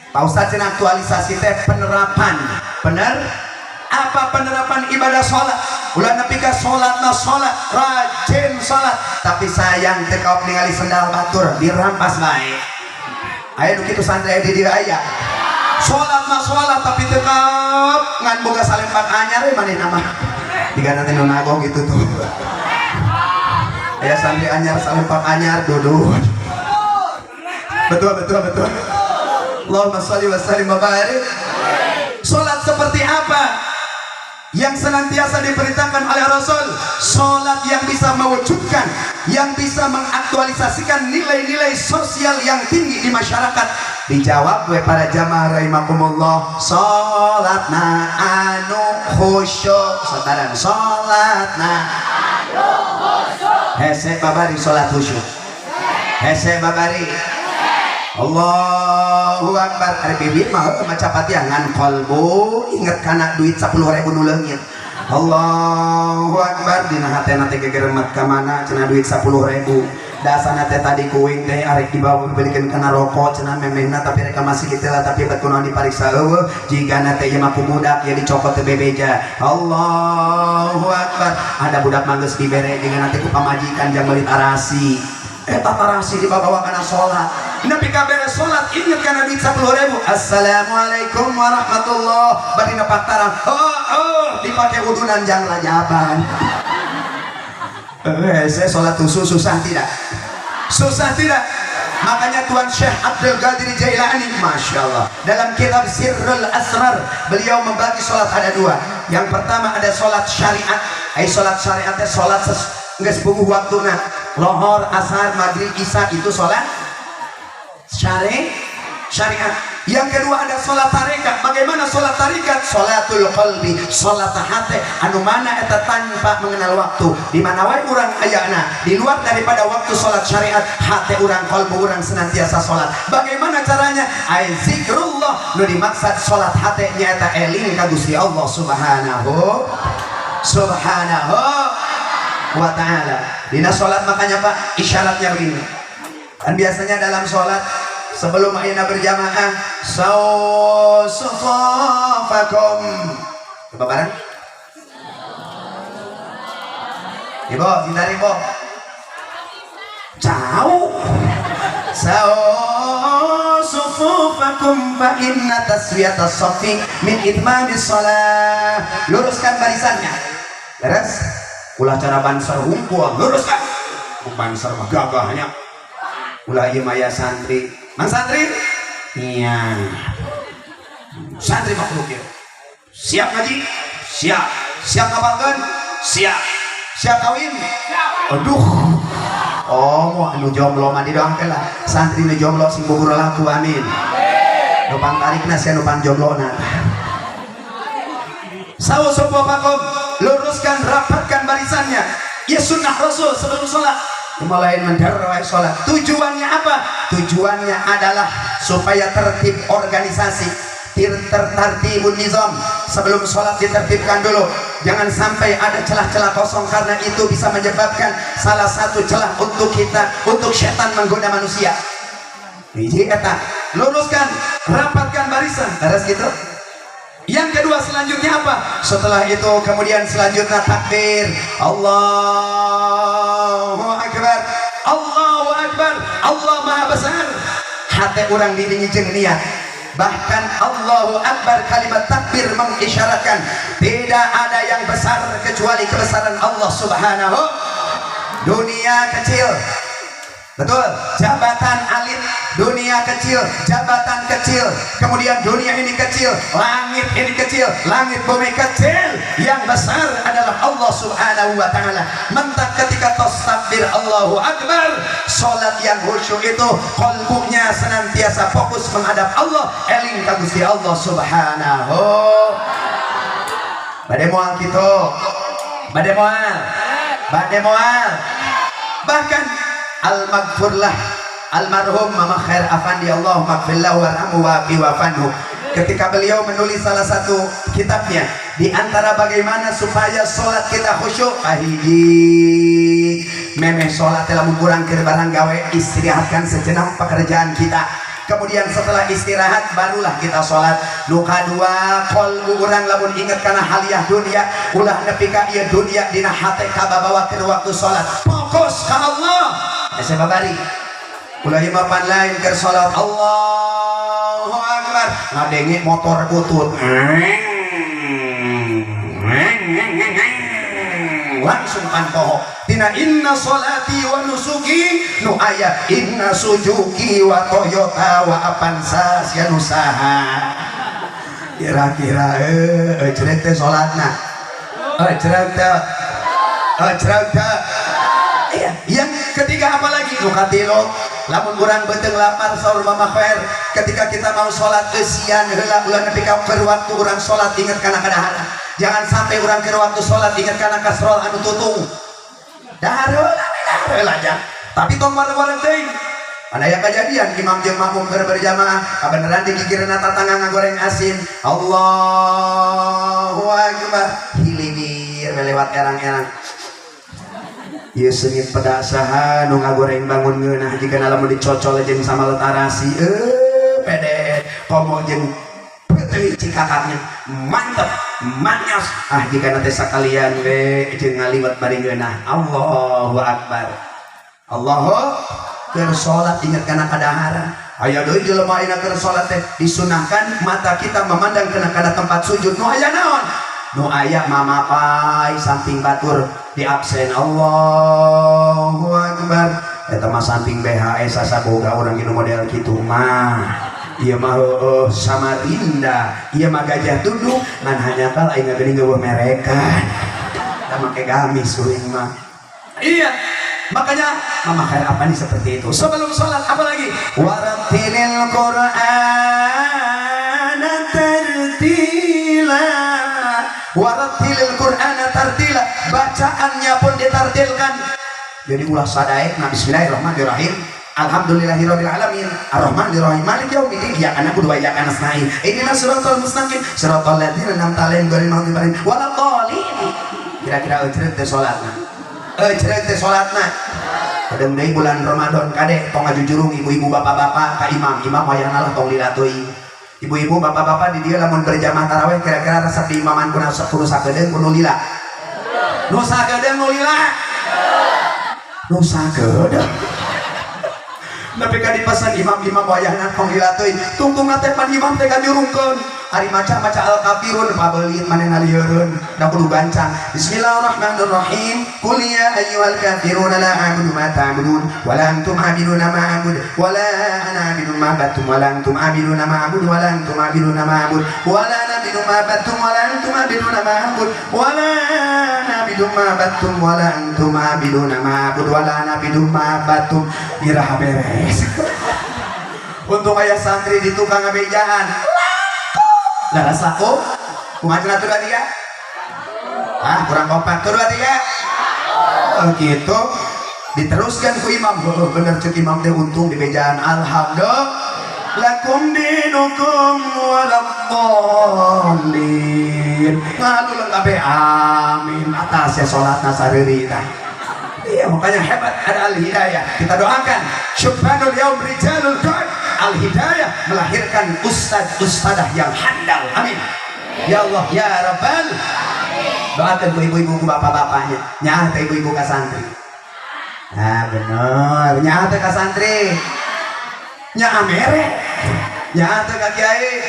Pak Ustadz, cenah aktualisasi teh penerapan. Bener? Apa penerapan ibadah sholat? Ulah nepi ka sholat na sholat, rajin sholat, tapi sayang teh kaop ningali sendal batur dirampas bae. Aya nu kitu santri di dieu aya. Sholat mah sholat, tapi tetap ngan boga salempak anyar we manehna mah. Jika nanti nu nagong gitu tuh. Aya santri anyar, salempak anyar duduk. Betul, betul, betul. Allahumma sholli wa sallim wa barik. Sholat seperti apa yang senantiasa diperintahkan oleh Rasul? Sholat yang bisa mewujudkan, yang bisa mengaktualisasikan nilai-nilai sosial yang tinggi di masyarakat. Dijawab we para jamaah rahimakumullah, sholat na anu khusyuk. Saudara, sholat na Anu khusyuk. Hese babari sholat khusyuk, hese babari. Allahu Akbar. Ari bibir mah heueuh maca Fatihah, ngan qalbu inget kana duit 10.000 nu leungit. Allahu Akbar, dina hatena teh gegeremet ka mana cenah duit 10.000. Dasana teh tadi kuing teh arek dibawa dibelikeun kana rokok cenah memehna, tapi rek masih kitu lah, tapi bet kunaon dipariksa euweuh, jigana teh ieu mah ku budak ya dicokot teh bebeja. Allahu Akbar, ada budak mah geus dibere jigana teh ku pamajikan jang meuli tarasi. Eta tarasi dibawa kana salat. Nepi ka beres salat inget kana duit 10.000. Assalamualaikum warahmatullah, bari nepak tarang, oh oh, dipake udunan jang rajaban. Eh, saya sholat khusyuk susah tidak? Susah tidak? Makanya Tuan Syekh Abdul Qadir Jailani, Masya Allah, dalam kitab Sirrul Asrar, beliau membagi sholat ada dua. Yang pertama ada sholat syariat. Eh, sholat syariatnya sholat nggak sepuguh waktu nah. Lohor, asar, maghrib, isya itu sholat syariat. Yang kedua ada sholat tarekat. Bagaimana sholat tarekat? Sholatul qalbi, sholat hate anu mana eta tanpa mengenal waktu. Di mana wae urang ayana, di luar daripada waktu sholat syariat, hate urang, kalbu urang senantiasa sholat. Bagaimana caranya? Ay zikrullah. Nu dimaksud sholat hate nyaeta eling ka Gusti Allah Subhanahu Subhanahu wa ta'ala. Dina sholat makanya, Pak, isyaratnya begini. Kan biasanya dalam sholat sebelum ayeuna berjamaah, sawu sufufakum. Coba bareng. Ibu, sintari, Ibu. Jauh. Sawu sufufakum fa inna taswiyatas saffi min itmamis shalah. Luruskan barisannya. Beres? Ulah cara Banser hungkul, luruskan. Banser mah gagahnya. Ulah ieu maya santri. Mang santri? Iya. Santri makhluk ya. Siap ngaji? Siap. Siap ngapalkeun? Siap. Siap kawin? Siap. Aduh. Oh, mau anu jomblo mah didoakeun lah. Santri nu jomblo sing bubur laku, amin. Nu pangtarikna sia nu pangjomblo-na. Sawu sufufakum, luruskan, rapatkan barisannya. Ya sunnah Rasul sebelum sholat. Mulai mendar sholat. Tujuannya apa? Tujuannya adalah supaya tertib organisasi, tertibun nizam. Sebelum sholat ditertibkan dulu. Jangan sampai ada celah-celah kosong, karena itu bisa menyebabkan salah satu celah untuk kita, untuk setan menggoda manusia. Hiji eta, luruskan, rapatkan barisan. Beres gitu. Yang kedua selanjutnya apa? Setelah itu kemudian selanjutnya takbir. Allahu Akbar. Allahu Akbar. Allah Maha Besar. Hati orang dirinya jeung niat. Bahkan Allahu Akbar, kalimat takbir mengisyaratkan tidak ada yang besar kecuali kebesaran Allah Subhanahu. Dunia kecil, betul, jabatan alit, dunia kecil, jabatan kecil, kemudian dunia ini kecil, langit ini kecil, langit bumi kecil, yang besar adalah Allah Subhanahu wa ta'ala. Mentak ketika tos takbir Allahu Akbar, salat yang khusyuk itu kalbunya senantiasa fokus menghadap Allah, eling ka Gusti Allah Subhanahu. Bade moal kitu? Bade moal? Bade moal? Bahkan al-maghfurlah almarhum Mama Khair Afandi, Allahumma gfirlahu warhamhu wa wafanhu, ketika beliau menulis salah satu kitabnya, di antara bagaimana supaya sholat kita khusyuk, kahiji, memeh sholat lamun kurang keur barang gawe, istirahatkan sejenak pekerjaan kita, kemudian setelah istirahat barulah kita sholat. Nu kadua, kolbu urang lamun inget kana haliyah dunia, ulah nepi ka ieu dunia dina hate kababawa ke waktu sholat, fokus ka Allah. Ese babari ulah ieu mah pan lain keur salat Allahu Akbar ngadenge motor butut, langsung pantoho tina inna sholati wa nusuki, nu aya inna Suzuki wa Toyota wa Avanza sia nu saha kira-kira? Eh, cerita salatna, eh, cerita, eh, cerita. Iya, yang ketiga apa lagi? Nu katilu, lamun urang beuteung lapar, saur Mama Khair, ketika kita mau sholat eusian heula, ulah nepi ka keur waktu urang sholat inget kana kadaharan. Jangan sampai urang keur waktu sholat inget kana kasrol anu tutung. Dahar heula, dahar heula aja. Tapi tong wareng-wareng teuing. Mana ya kejadian imam jeung makmum keur berjamaah, kabeneran digigireunna tatangga ngagoreng asin. Allahu Akbar. Hilimir lewat erang-erang. Ieu seungit peda saha nu ngagoreng bangun ngeunah, jika lamun dicocol jeung sambal tarasi, eh, pede komo jeung peuteuy cikakaknya mantep manyos. Ah, jika nanti sakalian we jeung ngaliwet bari ngeunah. Allahu Akbar, Allahu. Keur salat inget kana kadaharan. Aya deui jelema ayeuna keur salat teh disunahkan mata kita memandang kana kana tempat sujud, nu aya naon? Nu aya mamapai samping batur di absen. Allahu Akbar. Eta mah samping BHS sasaboga urang nu model kitu mah. Ieu mah heueuh Samarinda, ieu mah Gajah Duduk, ngan hanjakal aing geuning eueuh merekan da make gamis uing mah. Iya, makanya Mama Khair apa nih seperti itu sebelum sholat. Apalagi warattilil Quran. Warattilil Qur'ana tartila, bacaannya pun ditartilkan. Jadi ulah sadaek na bismillahirrahmanirrahim. Alhamdulillahirabbil alamin arrahmanirrahim maliki yaumiddin iyyaka na'budu wa iyyaka nasta'in ihdinas siratal mustaqim siratal ladzina an'amta 'alaihim ghairil maghdubi 'alaihim waladdallin. Kira-kira eucreut teh salatna, eucreut teh salatna. Kadang deui bulan Ramadan kade tong ngajujurung ibu-ibu bapak-bapak ka imam, imam wayahna lah tong lila teuing. Ibu-ibu bapak-bapak di dieu lamun berjamaah tarawih kira-kira resep di imaman kuna kudu sakedeung kudu lila. Nu sakedeung nu lila. Nu sakedeung. Tapi ka dipesan imam-imam wayahna tong lila teuing. Tungtungna teh pan imam teh kajurungkeun. Ari maca-maca al-kafirun pabeulit manehna lieureun da kudu gancang. Bismillahirrahmanirrahim. Qul ya ayyuhal kafirun la a'budu ma ta'budun wa la antum 'abiduna ma a'bud wa la ana 'abidun ma 'abadtum wa la antum 'abiduna ma a'bud wa la antum 'abiduna ma a'bud wa la ana 'abidun ma 'abadtum wa la antum 'abiduna ma a'bud wa la ana 'abidun ma 'abadtum wa la antum 'abiduna ma a'bud wa la ana 'abidun ma 'abadtum. Iraha beres. Untung aya santri di tukang ngabejaan. Laras laku, kumaha cenah tuh dua tiga? Ah, kurang kompak. Tuh dua tiga? Oh, gitu. Diteruskan ku imam. Oh, bener cek imam teh untung di bejaan. Alhamdulillah. Lakum dinukum waladdallin. Ngalu kabeh amin. Atas ya salatna sareuri tah. Iya, makanya hebat ada al-hidayah. Kita doakan syubbanul yaum rijalul qad. Al-hidayah melahirkan ustad ustadah yang handal. Amin. Ya Allah ya Rabbal. Doakan ku ibu-ibu ku bapak-bapaknya. Nyaah teh ibu-ibu ka santri. Nah, bener. Nyaah teh ka santri. Nyaah mere. Nyaah teh ka kiai.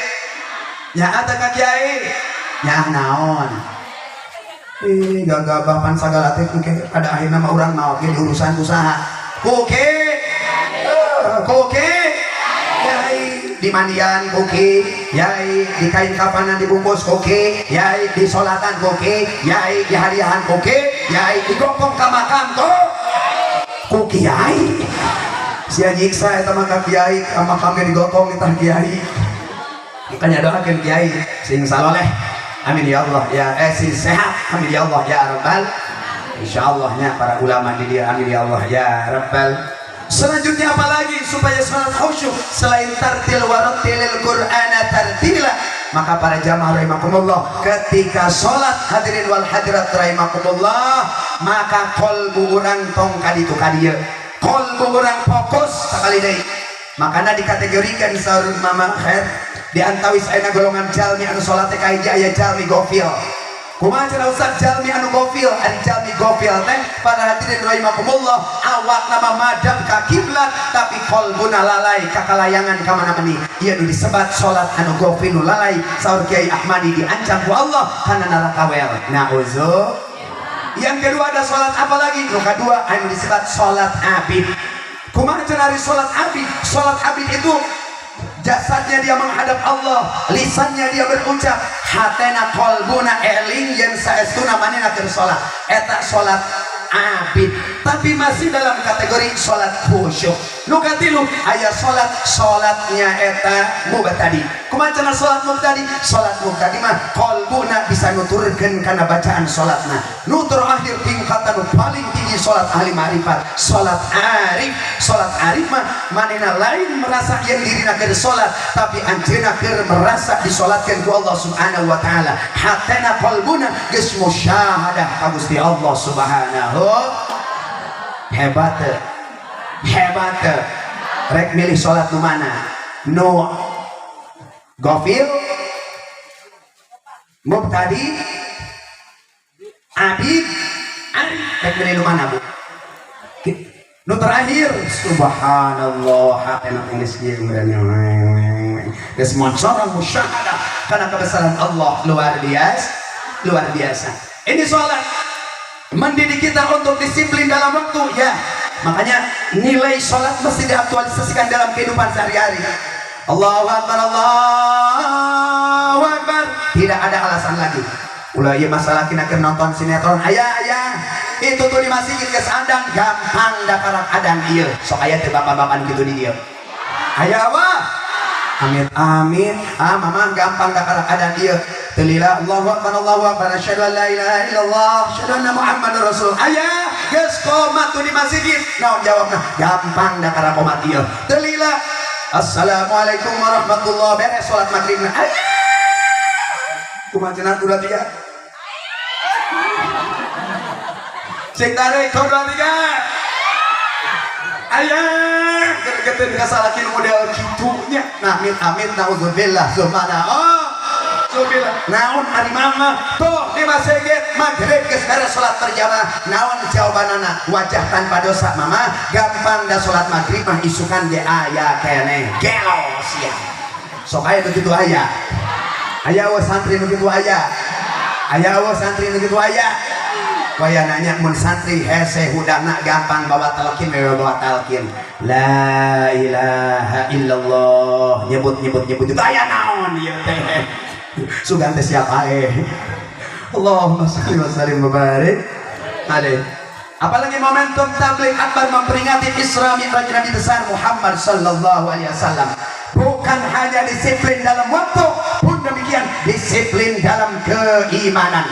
Nyaah teh ka kiai. Nyaah naon? Ih, gagabah pan sagala teh engke pada akhirna mah urang maot ge urusan usaha. Koke. Koke. Yai di mandian koke, yai di kain kafanan dibungkus koke, yai di solatan koke, yai di hadiahan koke, yai digokong ka makam kok. Koke yai. Sia nyiksa eta mah ka kiai, ka makam ge digotong ditah kiai. Makanya doakeun kiai sing saloleh. Amin ya Allah ya sing sehat. Amin ya Allah ya Rabbal. Insyaallah para ulama di dia amin ya Allah ya Rabbal. Selanjutnya apa lagi supaya salat khusyuk selain tartil warattilil Qur'ana tartila? Maka para jamaah rahimakumullah, ketika salat hadirin wal hadirat rahimakumullah, maka kolbu urang tong kaditu kadieu. Kolbu urang fokus sakali deui. Makana dikategorikan saur Mama Khair di antawis ayeuna golongan jalmi anu salat teh kahiji aya jalmi gofil. Kumaha cenah Ustaz jalmi anu gofil? Ari jalmi gofil teh para hadirin rahimakumullah, awakna mah madhep ka kiblat tapi kolbuna lalai ka kalayangan ka mana meni. Ieu nu disebat salat anu gofil nu lalai saur Kiai Ahmadi diancam ku Allah kana neraka wel. Nauzu. Yang kedua ada salat apa lagi? Nu kadua anu disebat salat abid. Kumaha cenah ari salat abid? Salat abid itu jasadnya dia menghadap Allah, lisannya dia berucap, hatena kolbuna eling yen saestuna manehna keur salat. Eta salat abid, tapi masih dalam kategori salat khusyuk. Nu katilu aya salat salatnya eta mubtadi. Kumaha cenah salat mubtadi? Salat mubtadi mah kolbuna bisa nuturkeun kana bacaan salatna. Nu terakhir tingkatan nu paling tinggi salat ahli ma'rifat, salat arif. Salat arif mah manehna lain merasa yen dirina keur salat, tapi anjeunna keur merasa disolatkeun ku Allah Subhanahu wa taala. Hatena kolbuna geus musyahadah ka Gusti Allah Subhanahu. Hebat teu? Hebat teu? Rek milih salat nu mana? Nu gofil, mubtadi, abid, arif. Rek milih nu mana, Bu? Nu terakhir, subhanallah, hatena geus ieu geus moncorong musyahadah karena kebesaran Allah luar biasa, luar biasa. Ini salat mendidik kita untuk disiplin dalam waktu, ya. Makanya nilai sholat mesti diaktualisasikan dalam kehidupan sehari-hari. Allahu Akbar, Allahu Akbar. Tidak ada alasan lagi. Ulah ieu masalah kina keur nonton sinetron. Aya aya. Itu tuh di masjid geus adang gampang da karak adang ieu. Sok aya teh bapak-bapak kitu di dieu. Aya wah. Amin amin. Ah mama gampang da karak adang ieu. Teu lila Allahu akbar Allahu akbar asyhadu an la ilaha illallah asyhadu anna Muhammadar rasul. Ayah geus qomat tuh di masjid. Naon jawabna? Gampang da kara qomat ieu. Teu lila assalamualaikum warahmatullahi beres salat maghribna. Ayah kumaha cenah 2 3. Cek tarik 2 3. Ayah gergetin kasalaki model kitunya. Nah amit amit naudzubillah sumana. Oh zubillah. Naon ari mama tuh di masjid maghrib geus beres salat berjamaah. Naon jawabanana? Wajah tanpa dosa mama. Gampang da salat maghrib mah isukan ge aya keneh. Gelo sia. Sok aya nu kitu aya. Aya we santri nu kitu aya. Aya we santri nu kitu aya. Waya nanya mun santri hese hudangna gampang bawa talqin we bawa talqin. La ilaha illallah nyebut nyebut nyebut itu aya naon ieu teh. Sugan teh siapa eh. Allahumma shalli wa sallim wa barik alaih. Apalagi momentum tabligh akbar memperingati Isra Mi'raj Nabi besar Muhammad sallallahu alaihi wasallam. Bukan hanya disiplin dalam waktu, pun demikian disiplin dalam keimanan.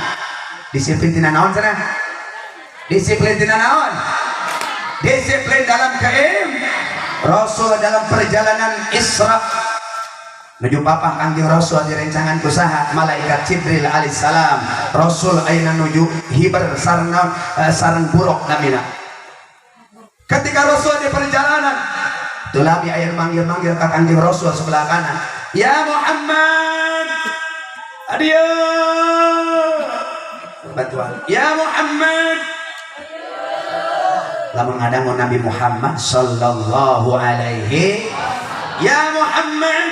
Disiplin tina naon cenah? Disiplin tina naon? Disiplin dalam keim. Rasul dalam perjalanan Isra menuju papah Kangjeng Rasul direncangan ku saha? Malaikat Jibril alaihissalam. Rasul ayeuna nuju hiber sareng naon? Sareng buruk namina. Ketika Rasul di perjalanan, tulami aya manggil-manggil ka Kangjeng Rasul sebelah kanan. Ya Muhammad, adieu. Bantuan. Ya Muhammad. Lamun ngadangu Nabi Muhammad sallallahu alaihi. Ya Muhammad.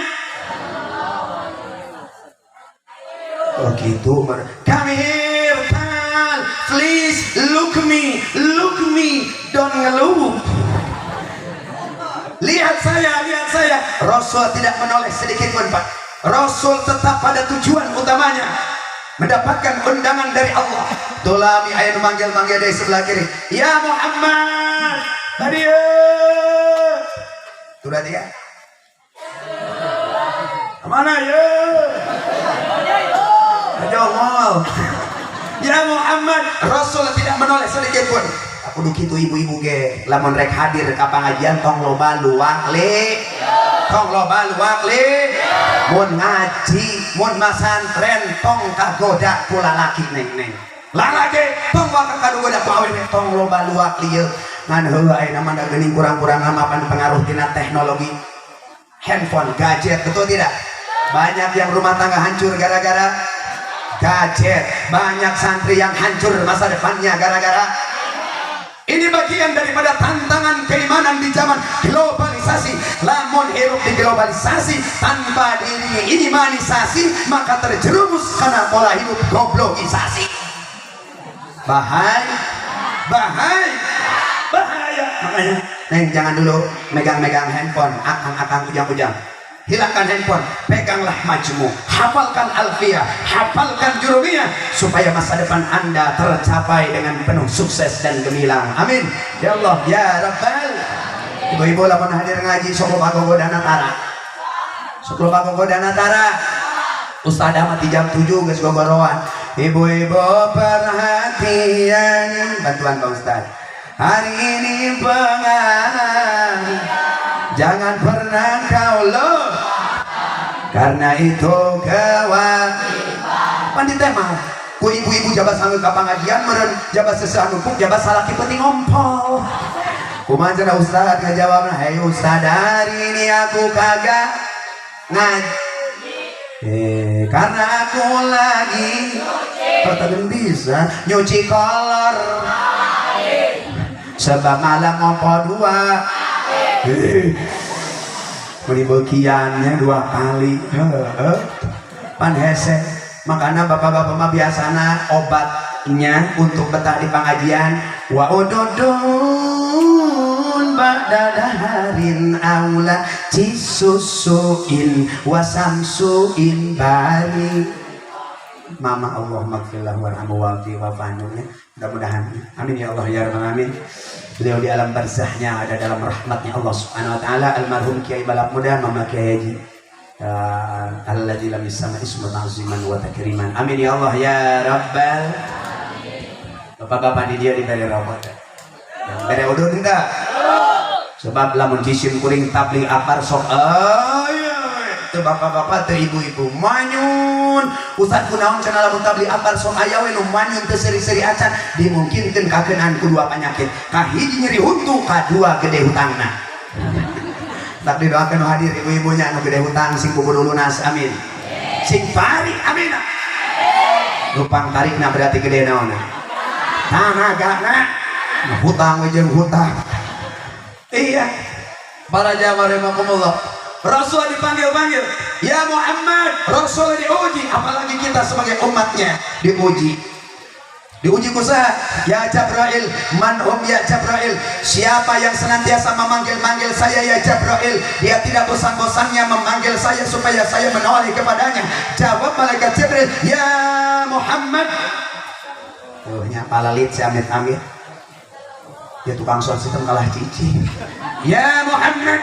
Oh gitu. Come here, pal. Please look me, don't ngeluh. Lihat saya, lihat saya. Rasul tidak menoleh sedikit pun, Pak. Rasul tetap pada tujuan utamanya, mendapatkan undangan dari Allah. Tulami ayat manggil-manggil dari sebelah kiri. Ya Muhammad, hadir. Sudah dia. Mana ya? Jongol. Ya Muhammad, Rasul tidak menoleh sedikit pun. Aku kitu ibu-ibu ge, lamun rek hadir ka pangajian tong loba luak li. Tong loba luak li. Mun ngaji, mun masantren tong kagoda ku lalaki neng-neng. Lalaki tong waka kagoda ku awewe tong loba luak lieu. Ngan heuh ayeuna mah da geuning kurang-kurang mapan pengaruh tina teknologi. Handphone, gadget, betul tidak? Banyak yang rumah tangga hancur gara-gara gadget. Banyak santri yang hancur masa depannya gara-gara ini. Bagian daripada tantangan keimanan di zaman globalisasi. Lamun hirup di globalisasi tanpa diri imanisasi, maka terjerumus karena pola hidup goblogisasi. Bahaya, bahaya, bahaya. Makanya, neng jangan dulu megang-megang handphone, akang-akang ujang-ujang. Hilangkan handphone, peganglah majmu, hafalkan alfiyah, hafalkan jurumiyah, supaya masa depan Anda tercapai dengan penuh sukses dan gemilang. Amin. Ya Allah, ya Rabbal. Ibu-ibu lamun hadir ngaji sok loba gogodana tara. Sok loba gogodana tara. Ustadzah mah di jam 7 geus gogoroan. Ibu-ibu perhatian, bantuan Pak Ustad. Hari ini pengajian, jangan pernah kau lupa, karena itu kewajiban. Pan tema ku ibu-ibu jaba sanggeuk ka pangajian meureun jaba seseuhan numpuk jaba salaki penting ngompol. Kumaha cenah Ustad ngajawabna? Hei Ustad, hari ini aku kagak ngaji karena aku lagi kata bisa nyuci kolor sebab malam ngompol dua beli bekiannya dua kali pan hese. Makanya bapak-bapak mah biasana obatnya untuk betah di pengajian wa ududun ba'da daharin aula cisusuin wasamsuin bari. Mama Allah magfirlah warhamhu wa'fi wa'fanunya. Mudah-mudahan amin ya Allah ya rabbal alamin. Beliau di alam barzahnya ada dalam rahmatnya Allah Subhanahu wa taala. Almarhum Kiai Balap Muda, Mama Kiai Haji. Alladzi lam yusamma ismun aziman wa takriman. Amin ya Allah ya Rabbal. Bapak-bapak di dia diberi rokok. Bere udud enggak? Sebab lamun jisim kuring tabligh akbar sok aya teu bapak-bapak teu ibu-ibu manyun. Ustaz, kunaon cenah lamun tabligh akbar sok aya we nu manyun teu seuri-seuri acan? Dimungkinkeun kakeunaan ku dua penyakit. Kahiji nyeri huntu, kadua gede hutangna. Tak didoakan nu hadir ibu-ibunya nu gede hutang sing kubur lunas, amin. Sing tarik, amin. Lupang tarikna berarti gede naonna? Tanagana. Nah, hutang jeung hutang. Iya. Para jamaah rahimakumullah. Rasul dipanggil-panggil, "Ya Muhammad." Rasul diuji, apalagi kita sebagai umatnya diuji. Diuji ku saha? Ya Jabrail, man hum ya Jabrail? Siapa yang senantiasa memanggil-manggil saya ya Jabrail? Dia tidak bosan-bosannya memanggil saya supaya saya menoleh kepadanya. Jawab malaikat Jibril, "Ya Muhammad." Tuh nya palalit si amit-amit. Ya tukang sound system kalah cici. Ya Muhammad.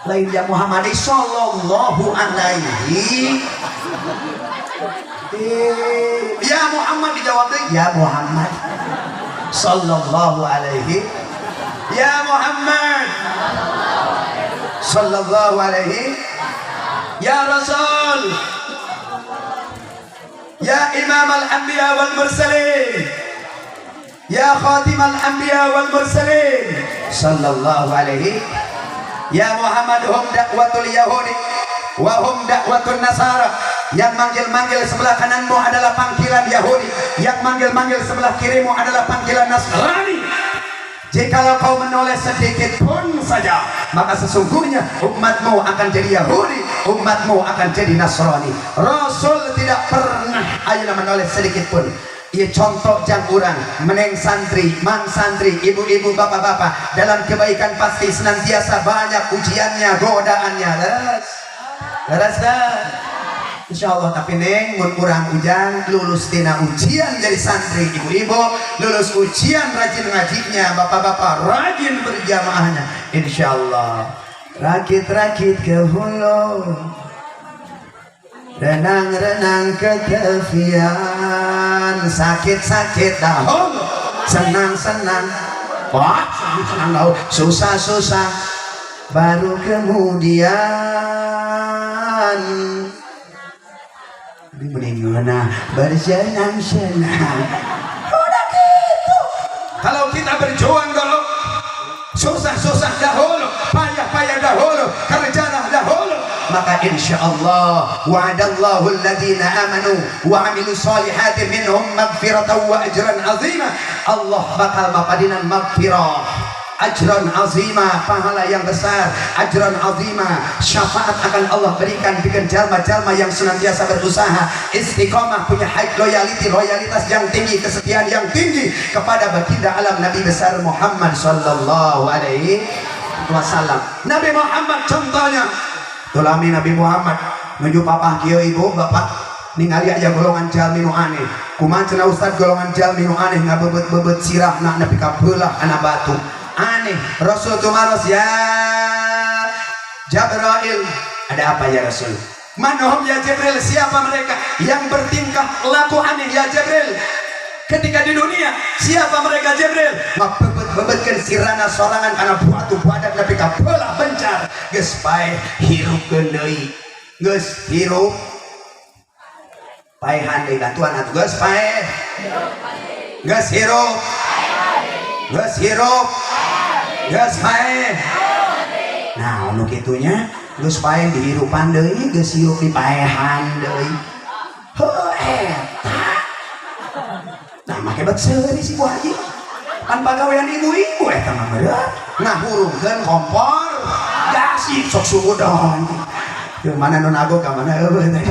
Lain ya Muhammad sallallahu alaihi. Ya Muhammad, dijawab deui, ya Muhammad sallallahu alaihi. Ya Muhammad sallallahu alaihi. Ya Rasul, Ya Imam al-Anbiya wal Mursalin, Ya Khatim al-Anbiya wal Mursalin sallallahu alaihi. Ya Muhammad, hum dakwatul Yahudi wa hum dakwatun Nasara. Yang manggil-manggil sebelah kananmu adalah panggilan Yahudi, yang manggil-manggil sebelah kirimu adalah panggilan Nasrani. Jikalau kau menoleh sedikit pun saja, maka sesungguhnya umatmu akan jadi Yahudi, umatmu akan jadi Nasrani. Rasul tidak pernah ayeuna menoleh sedikit pun. Ia contoh jang urang meneng santri, mang santri, ibu-ibu, bapak-bapak, dalam kebaikan pasti senantiasa banyak ujiannya, godaannya. Leres, leres dah. Insya Allah, tapi neng mun urang ujang lulus tina ujian jadi santri, ibu-ibu lulus ujian rajin ngajinya, bapak-bapak rajin berjamaahnya, insya Allah rakit-rakit ke hulu, renang-renang ke tepian, sakit-sakit dahulu, senang-senang, wah, senang-senang dahulu, susah-susah baru kemudian. Ini mending bersenang-senang. Udah gitu. Kalau kita berjuang dulu, susah-susah dahulu, payah-payah dahulu, kerjalah dahulu, maka insya Allah wa'adallahu alladhina amanu wa amilu salihati minhum magfiratan wa ajran azima. Allah bakal mapadinan magfirah, ajran azima, pahala yang besar, ajran azima, syafaat akan Allah berikan bikin jalma-jalma yang senantiasa berusaha istiqomah, punya high loyalty, loyalitas yang tinggi, kesetiaan yang tinggi kepada baginda alam Nabi besar Muhammad sallallahu alaihi wasallam. Nabi Muhammad contohnya. Tulami Nabi Muhammad menuju papah kieu, ibu bapak ningali aya golongan jalmi nu aneh. Kumaha cenah Ustaz golongan jalmi nu aneh ngabebet-bebet sirahna nepi ka beulah kana batu? Aneh. Rasul tumaros, "Ya Jabrail." "Ada apa ya Rasul?" "Manhum ya Jibril?" Siapa mereka yang bertingkah laku aneh ya Jibril ketika di dunia? Siapa mereka, Jibril? Ngabebet-bebetkeun sirahna sorangan kana batu badak nepi ka beulah bencar. Geus paeh, hirupkeun deui. Geus hirup, paehan deui. Bantuan atuh. Geus paeh, geus hirup, geus hirup, geus paeh. Nah, nu kitunya, geus paeh dihirupan deui, geus hirup dipaehan deui. Heuh, eta nah make bet seuri si Bu Haji. Pan pagawean ibu-ibu eta mah meureun ngahurungkeun kompor gas sok suudon. Ke mana nu nago, ka mana eueuh teh.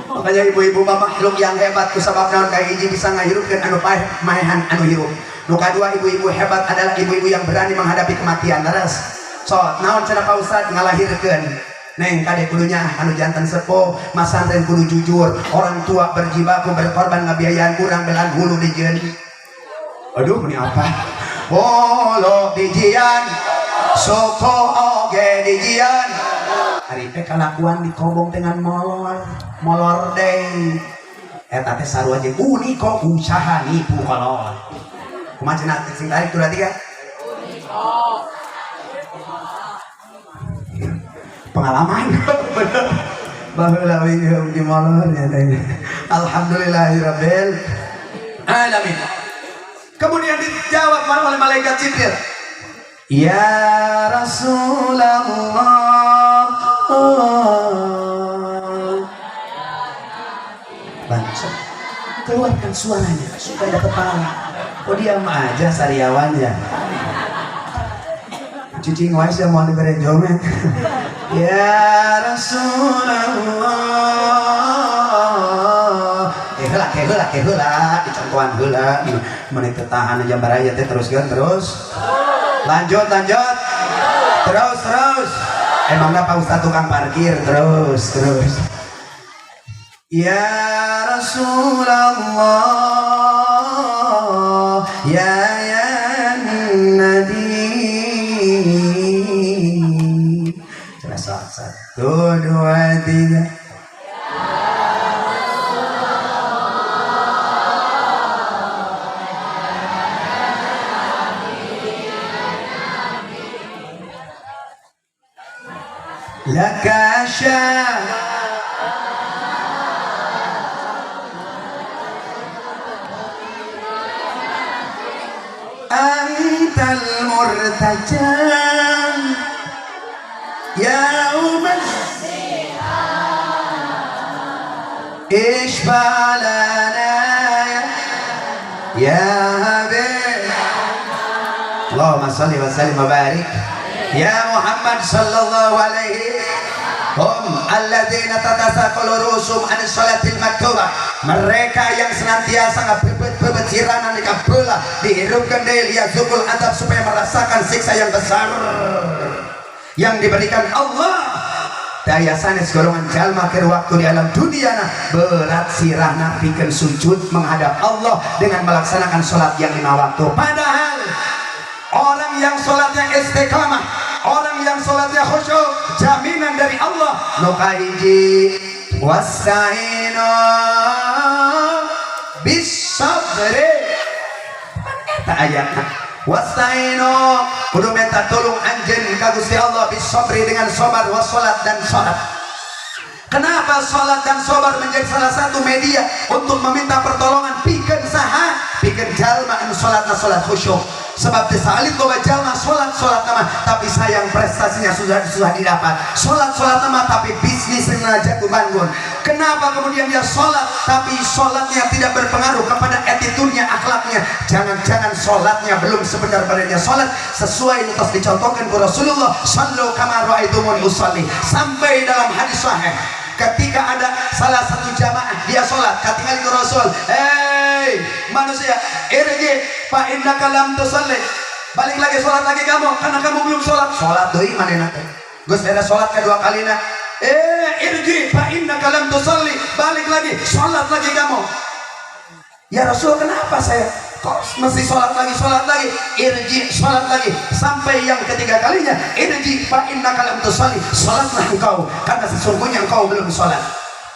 Makanya ibu-ibu mah makhluk yang hebat. Ku sabab naon? Kahiji, bisa ngahirupkeun anu paeh, maehan anu hirup. Nu kadua, ibu-ibu hebat adalah ibu-ibu yang berani menghadapi kematian. Leres. So naon cenah Pak Ustad ngalahirkeun? Neng, kade kudunya anu jantan sepuh masantren kudu jujur. Orang tua berjibaku, berkorban ngabiayaan kurang belan hulu dijieun. Aduh, ini apa? Holo dijian soko oge. Oge dijieun. Ari teh kalakuan dikobong dengan molor, molor deui. Eta teh sarua jeung Uniko usaha nipu kolot. Kumaha cenah sing tarik dua tiga? Pengalaman bener. Baheula we di molor ya teh. Alhamdulillahirabbil alamin. Kemudian dijawab oleh malaikat Jibril. Ya Rasulullah. Bangsa, keluarkan suaranya supaya dapat pahala. Kok diam aja sariawannya? Cicing wae sia moal dibere jomet. Ya Rasulullah. Heula heula heula dicontohan heula. Mun teu tahan aja baraya teh teruskeun terus. Lanjut lanjut. Terus terus. Emangnya Pak Ustadz tukang parkir terus terus. Ya Rasulullah, ya ya Nabi. Coba satu dua tiga. Laka antal murtajam yauman ishfa lana ya habib. Allahumma salli wa sallim wa barik ya Muhammad sallallahu alaihi. Hum alladzina tatasaqalu rusum an sholatil maktubah. Mereka yang senantiasa ngabebet-bebet siranan di kabelah dihirupkan dari liyazukul adab supaya merasakan siksa yang besar yang diberikan Allah. Daya sanes golongan jalma keur waktu di alam dunia nah, berat sirahna pikeun sujud menghadap Allah dengan melaksanakan sholat yang 5 waktu. Padahal orang yang sholatnya istiqamah, orang yang sholatnya khusyuk, jaminan dari Allah. Nu kahiji wastainu bisabri. Pan eta ayatna. Wastainu kudu minta tolong anjeun ka Gusti Allah bisabri dengan sabar, wassalat dan salat. Kenapa salat dan sabar menjadi salah satu media untuk meminta pertolongan pikeun saha? Pikeun jalma anu salatna salat khusyuk. Sebab teu salit loba jalma salat-salat nama tapi sayang prestasinya susah didapat. Salat-salat nama tapi bisnisnya jatuh bangun. Kenapa kemudian dia salat tapi salatnya tidak berpengaruh kepada attitude-nya, akhlaknya? Jangan-jangan salatnya belum sebenar-benarnya salat sesuai nu tos dicontohkan ku Rasulullah, sallu kama raaitumuni usalli. Sampai dalam hadis sahih ketika ada salah satu jamaah dia sholat, katingali ku Rasul, hey manusia, irji fa innaka lam tusalli, balik lagi sholat lagi kamu karena kamu belum sholat. Sholat deui manehna teh geus beres sholat kedua kalina, irji fa innaka lam tusalli, balik lagi sholat lagi kamu. Ya Rasul, kenapa saya kok mesti sholat lagi, sholat lagi? Irji, sholat lagi sampai yang ketiga kalinya, irji fa innaka lam tusalli, sholatlah engkau karena sesungguhnya engkau belum sholat.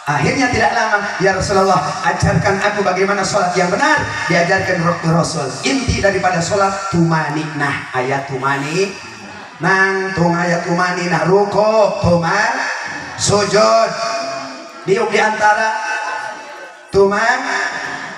Akhirnya tidak lama, ya Rasulullah, ajarkan aku bagaimana sholat yang benar. Diajarkan Rasul inti daripada sholat tumani. Nah ayat tumani nang tung ayat tumani nah ruko tuman sujud diuk diantara tuman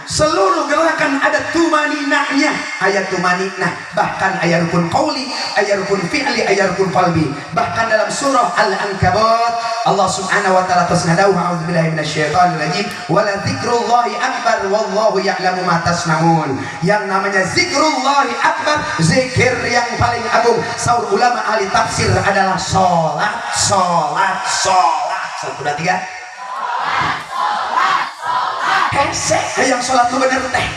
seluruh gerakan ada tumaninahnya, ayat tumaninah, bahkan ayat rukun qauli, ayat rukun fi'li, ayat rukun qalbi. Bahkan dalam surah Al-Ankabut Allah Subhanahu wa taala terus ngadauh, a'udzubillahi minasyaitonir rajim, wala dzikrullahi akbar wallahu ya'lamu ma tasnaun. Yang namanya zikrullahi akbar, zikir yang paling agung saur ulama ahli tafsir adalah salat, salat, salat. 1 2 3. Hese hayang salat nu bener teh.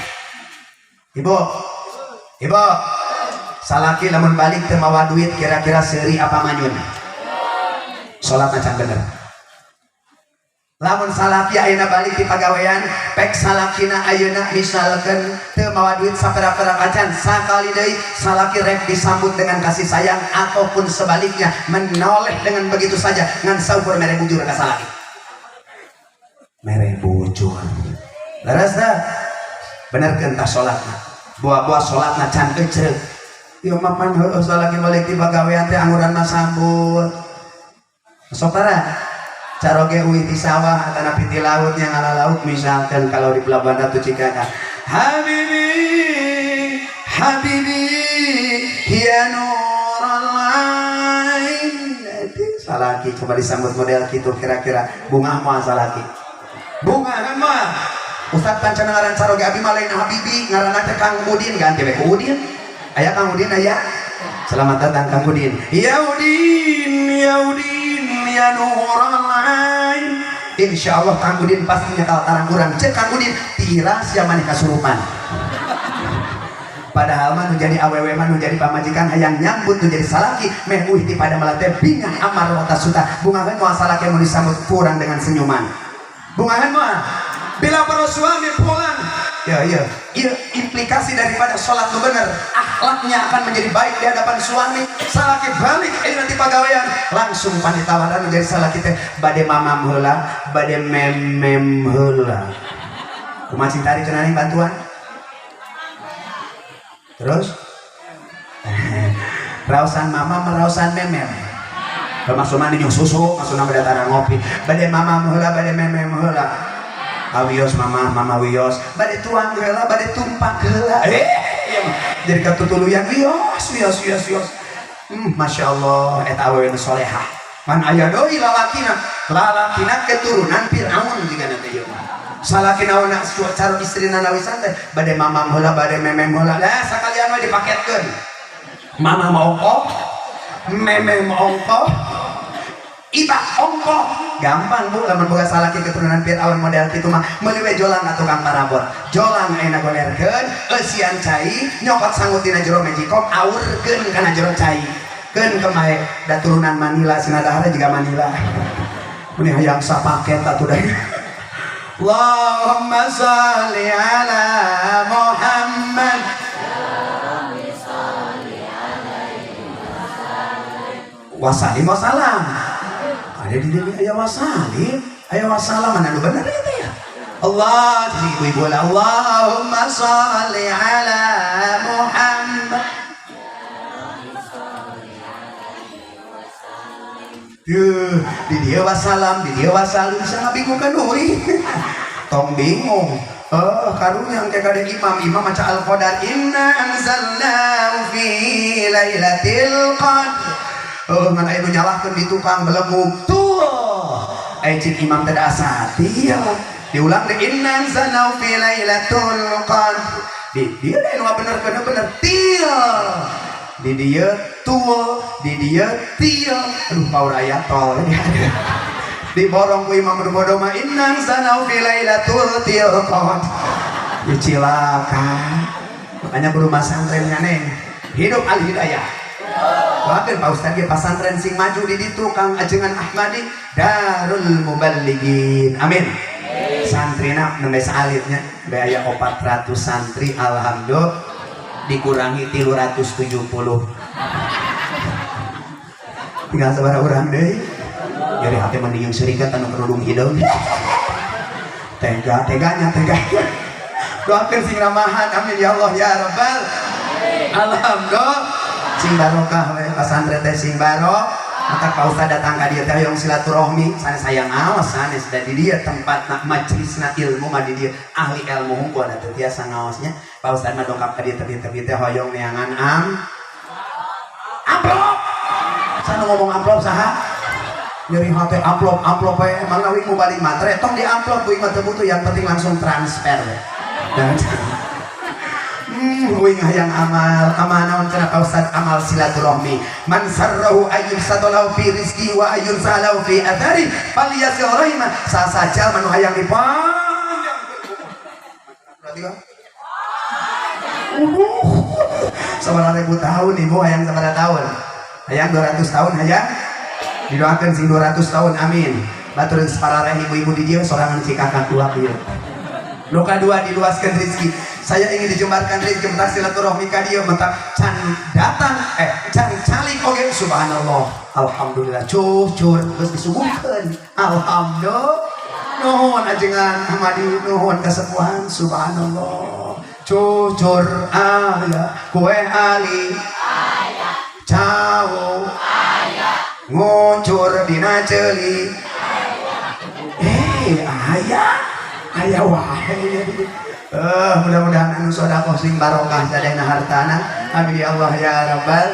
Ibu, ibu, salaki lamun balik teu mawa duit kira-kira seuri apa manyun? Salat macan bener. Lamun salaki ayeuna balik di pagawean, pek salakina ayeuna misalkeun teu mawa duit sapera-pera acan, sakali deui salaki rek disambut dengan kasih sayang ataupun sebaliknya menoleh dengan begitu saja ngan saukur mere bujur ka salaki. Mere bujur. Leres teh? Benerkeun tah salatna. Buah-buah salatna can ecreug. Ieu mah pan heueuh salaki balik di pagawean teh anguran mah sambut. Sok tara? Caroge uih di sawah atau ti laut yang ala laut, misalkan kalau di Pelabuhan Ratu Cikana, habibi habibi ya nural ain. Salaki coba disambut model gitu, kira-kira bunga moal salaki? Bunga kan mah Ustaz pancana ngaran caroge abi mah lain habibi, ngaranna teh Kang Udin, ganti we ku Udin. Aya Kang Udin aya? Selamat datang Kang Udin. Ya Udin, ya Udin, ya nural ain. Insya Allah Kang Udin pasti nyakal tarang urang. Cek Kang Udin, tira sia maneh kasurupan. Padahal mah nu jadi awewe mah, nu jadi pamajikan hayang nyambut nu jadi salaki meh uih ti pada malate bingah amar wa tasuta. Bungaheun moal salaki mun disambut kurang dengan senyuman? Bungaheun moal? Bila para suami pulang, ya ya ya, implikasi daripada sholat nu bener, akhlaknya akan menjadi baik di hadapan suami. Salaki balik ini nanti pagawean langsung panitawaran menjadi salaki teh bade mamam heula, bade memem heula, kumaha cing tarik cenah bantuan. Terus rausan mama merausan memem, termasuk mandi nyung susu, maksudna bade tarang ngopi, bade mama heula, bade memem heula? Awios mama, mama wios. Bade tuang heula, bade tumpak heula? Iya mah jadi katutuluyan wios wios wios wios. Masya Allah, eta awewe nu solehah. Man aya deui lalakina, lalakina keturunan Fir'aun jiga nanti ieu mah. Salakina na cara istrina nawisan teh bade mamam heula, bade memem heula? Lah sakalian we dipaketkeun, mama mau ongkoh, memem ongkoh, iba ongkoh. Gampang bu, lamun boga salaki keturunan Fir'aun model kitu mah meuli we jolang ka tukang parabot. Jolang ayeuna golerkeun, eusian cai, nyokot sangut dina jero magicom, aurkeun kana jero cai, keun kemae da turunan Manila sina, dahar juga Manila. Meni hayang sapaket atuh dah. Allahumma sholli ala Muhammad. Wasalim wasalam. Ada di sini aya wasalim, aya wasalam, mana nu bener itu ya? Allah, jadi ibu-ibu lah. Allahumma sholli ala Muhammad. Duh, di dia wasalam, di dia wasalim, bisa ngabingungkan euy. Tong bingung. Oh, karunya engke kade imam, imam maca Al-Qadar, inna anzalnahu fi lailatul qadr. Oh, ngan aya nu nyalahkeun di tukang belenggu. Tuh. Aya cik imam teh asa diulang deh, inna anzalnahu fi lailatul qadr. Di dia deh nu bener bener til. Di dia tua, di dia til. Aduh, power aya tol. Diborong ku imam nu bodoh mah inna anzalnahu fi lailatul til qadr. Ya cilaka. Makanya kudu masantrennya neng. Hidup al hidayah. Doakeun Pak Ustad ge pasantren sing maju di ditu Kang Ajengan Ahmadi Darul Muballighin. Amin. Santrina nembe saalitnya nembe aya 400 santri, alhamdulillah dikurangi 370. Tinggal sabaraha urang deui? Nyeri hati mending serikat anu kerudung hideung. Tega teganya tega. Doakeun sing ramahan, amin ya Allah ya rabbal alhamdulillah. Sing barokah we pasantren teh sing barokah. Maka Pak Ustad datang ka dieu teh hoyong silaturahmi, sanes hayang ngaos, sanes da di dieu tempatna majelisna ilmu mah di dieu, ahli ilmu hungkul da teu tiasa ngaosnya. Pak Ustad mah dongkap ka dieu tepi-tepi teh hoyong neangan amplop. Sana ngomong amplop saha? Nyeri hate amplop amplop we, emang wing mau balik matre tong di amplop, wing mah teu butuh, yang penting langsung transfer we. Dan wing hayang amal amal naon cenah Pak Ustad? Amal silaturahmi. Man sarrahu ayyun satalahu fi rizki wa ayyun salahu fi athari falyasil rahimah. Sasaja manu hayang dipanjang berarti kan sabaraha ribu tahun ibu hayang, sabaraha tahun hayang? 200 tahun hayang, didoakan sing 200 tahun, amin. Batur geus parareh ibu-ibu di dieu sorangan si kakak tua ieu. Nu kadua diluaskan rezeki. Saya ingin dijembarkan rezeki mentak silaturahmi ka dieu mentak can datang can calik oge subhanallah. Alhamdulillah cucur geus disuguhkeun. Alhamdulillah. Nuhun ajengan Ahmadi, nuhun kasepuhan subhanallah. Cucur aya, kue ali aya, cau aya, ngucur dina ceuli. Aya aya wae. Mudah-mudahan anu sedekah sing barokah sadayana hartana. Amin ya Allah ya rabbal.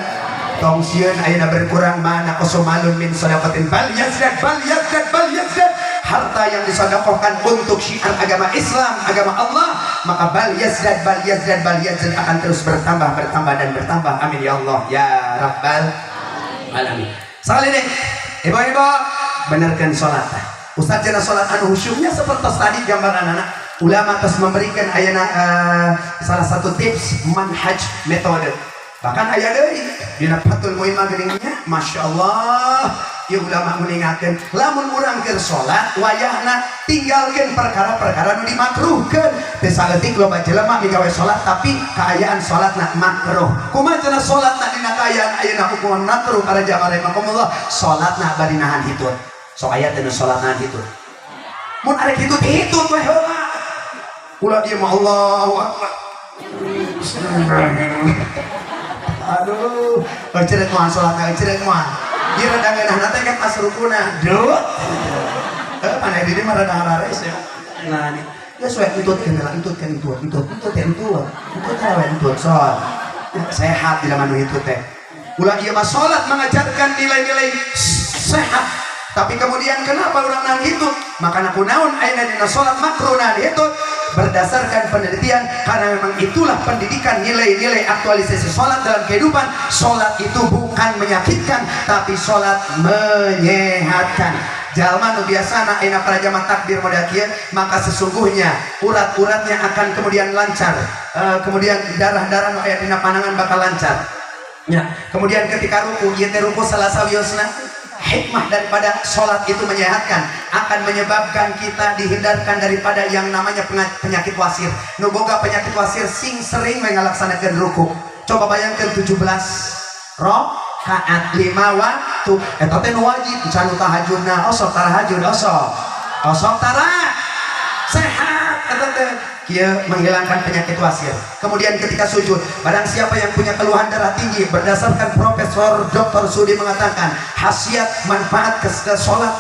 Tong sieun ayeuna berkurang mana kosomalun min sedekatin bal yazdad bal yazdad bal yazdad. Harta yang disedekahkan untuk syiar agama Islam, agama Allah, maka bal yazdad bal yazdad bal yazdad akan terus bertambah, bertambah dan bertambah. Amin ya Allah ya rabbal alamin. Sekali deh, ibu-ibu, benerkan sholat. Ustaz jana sholat anu khusyuknya seperti tadi gambaran anak. Ulama terus memberikan ayana salah satu tips manhaj metode. Bahkan aya deui dina Fathul Muin mah geuning nya, Masya Allah, ieu ulama mengingatkan lamun urang keur salat wayahna tinggalkeun perkara-perkara nu dimakruhkeun. Teu saeutik loba jelema migawe salat tapi kaayaan salatna makruh. Kumaha cenah salatna dina kaayaan ayeuna hukuman makruh para jamaah rahimakumullah? Salatna bari nahan hitut. Sok aya teu nu salat nahan hitut? Mun arek hitut hitut we heula. Ulah ieu mah Allahu Akbar. Aduh, cerek moal salat, cerek moal. Ieu rada ngeunahna teh kan pas rukuna. Dut. Panai diri mah rada harares ya. Nah, nih. Ya suwe entut kan lah, entut kan entut, entut, entut ya entut. Entut ya we entut sol. Sehat di dalam anu hitut teh. Ulah ieu mah salat mengajarkan nilai-nilai sehat. Tapi kemudian kenapa orang nahan hitut? Maka aku naon ayeuna dina salat makruh nahan hitut? Berdasarkan penelitian, karena memang itulah pendidikan nilai-nilai aktualisasi sholat dalam kehidupan. Sholat itu bukan menyakitkan, tapi sholat menyehatkan. Jalma nu biasana ayeuna para jamaah takbir model kieu, maka sesungguhnya urat-uratnya akan kemudian lancar. Kemudian darah-darah nu aya dina panangan bakal lancar. Ya, kemudian ketika ruku, ieu teh ruku salah sawiosna. Hikmah daripada sholat itu menyehatkan akan menyebabkan kita dihindarkan daripada yang namanya penyakit wasir. Nu boga penyakit wasir sing sering ngalaksanakeun ruku. Coba bayangkan 17 rakaat 5 waktu. Eta teh nu wajib can nu tahajudna, osok tarahajud osok. Osok tara sehat eta teh. Kieu menghilangkan penyakit wasir. Kemudian ketika sujud, barang siapa yang punya keluhan darah tinggi, berdasarkan Profesor Dr. Sudi mengatakan khasiat manfaat sholat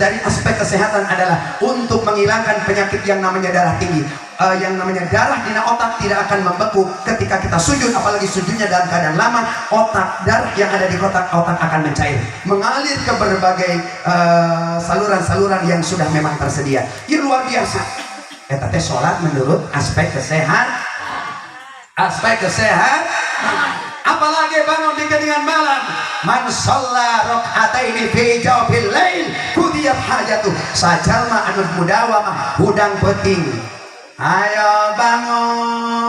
dari aspek kesehatan adalah untuk menghilangkan penyakit yang namanya darah tinggi. Yang namanya darah di otak tidak akan membeku ketika kita sujud, apalagi sujudnya dalam keadaan lama, otak darah yang ada di kotak otak akan mencair, mengalir ke berbagai saluran-saluran yang sudah memang tersedia. Ini luar biasa. Eta teh sholat menurut aspek kesehat, aspek kesehat. Apalagi bangun di keningan malam. Man sholla rakaataini fi jawfil lail qudiyat hajatuh. Sajalma anu mudawamah hudang peuting. Ayo bangun.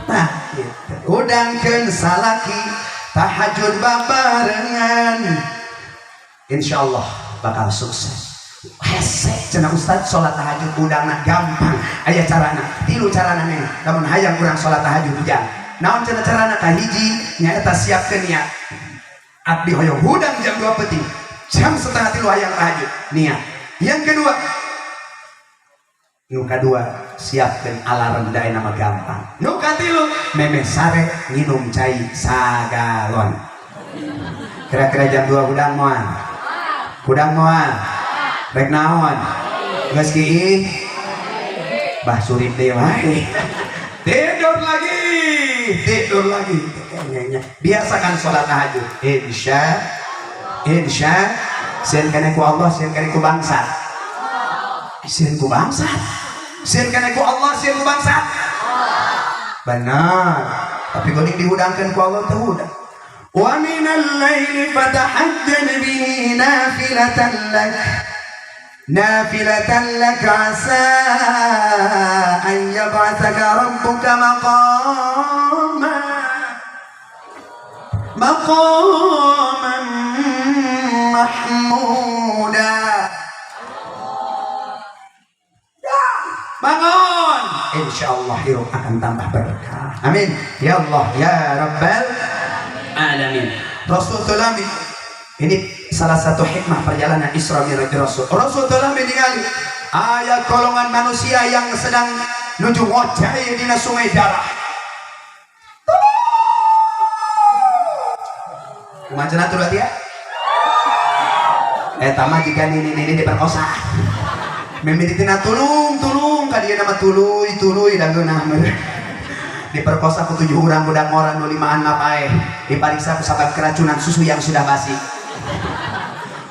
Nah, gitu. Hudangkeun salaki tahajud babarengan. Insyaallah bakal sukses. Hese cenah ustad salat tahajud udangna gampang. Aya carana, tilu carana neng. Lamun hayang urang salat tahajud ujang. Naon cenah carana? Kahiji nyaeta siapkeun niat. Abdi hoyong hudang jam 2 peuting. Jam setengah tilu hayang tahajud niat. Yang kedua, nu kadua siapkeun alarm da nama gampang. Nu katilu memeh sare nginum cai sagalon. Kira-kira jam 2 hudang moal? Hudang moal? Rek naon? Geus kiih? Bah surip deui wae. Tidur lagi, tidur lagi. Biasakan sholat tahajud. Insya, insya, sieun keneh ku Allah, sieun keneh ku bangsa. Sieun ku bangsa. Sieun keneh ku Allah, sieun ku bangsa. Benar. Tapi geuning dihudangkeun ku Allah teu hudang. Wa minal laili fatahajjad bihi nafilatan lak. Nafilatan lak asa an yab'atsaka rabbuka maqaman Insyaallah hirup akan tambah berkah. Amin. Ya Allah ya Rabbal alamin. Rasul tulami ini salah satu hikmah perjalanan Isra Mi'raj Rasul. Rasul telah ningali aya golongan manusia yang sedang nuju ngocai dina sungai darah. Kumaha cenah tuh berarti ya? Eta mah jika nini-nini diperkosa. Mimiti tina tulung tulung ka dieu nama tuluy tuluy da geunah. Diperkosa ku 7 urang budak ngora nu 5an mah paeh. Dipariksa ku sabab keracunan susu yang sudah basi.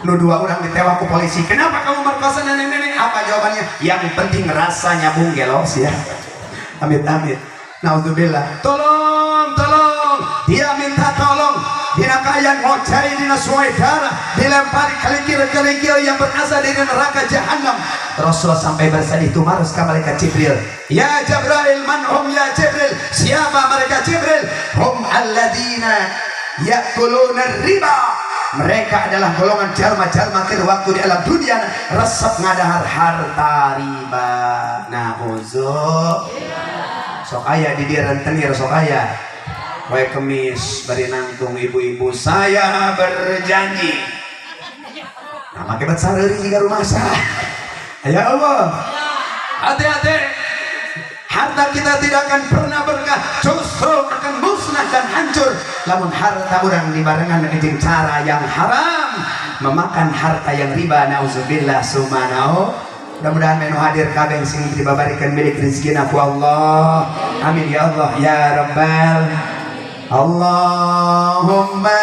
Nu 2 orang ditewak ku polisi. Kenapa kamu merkosa nenek-nenek? Apa jawabannya? Yang penting rasanya bung gelos ya. Amit amit. Naudzubillah. Tolong, tolong. Dia minta tolong. Dina kayan ngocai dina sungai darah, dilempari kelikir-kelikir yang berasal dari neraka jahanam. Rasul sampai bersedih tumarus ka malaikat Jibril. Ya Jibril, man hum ya Jibril? Siapa mereka Jibril? Hum alladzina ya'kuluna riba. Mereka adalah golongan jalma-jalma keur waktu di alam dunia resep ngadahar harta riba. Nauzu. Sok aya di dieu rentenir sok aya. Poe Kemis bari nangtung ibu-ibu saya berjanji. Nah, make bat sareuri jiga rumasa. Ya Allah. Hati-hati. Harta kita tidak akan pernah berkah, justru akan musnah dan hancur. Lamun harta orang dibarengan dengan cara yang haram, memakan harta yang riba, nauzubillah sumanau. Mudah-mudahan menu hadir kabeh sing dibabarikan milik rezekina ku Allah. Amin ya Allah ya Rabbal. Allahumma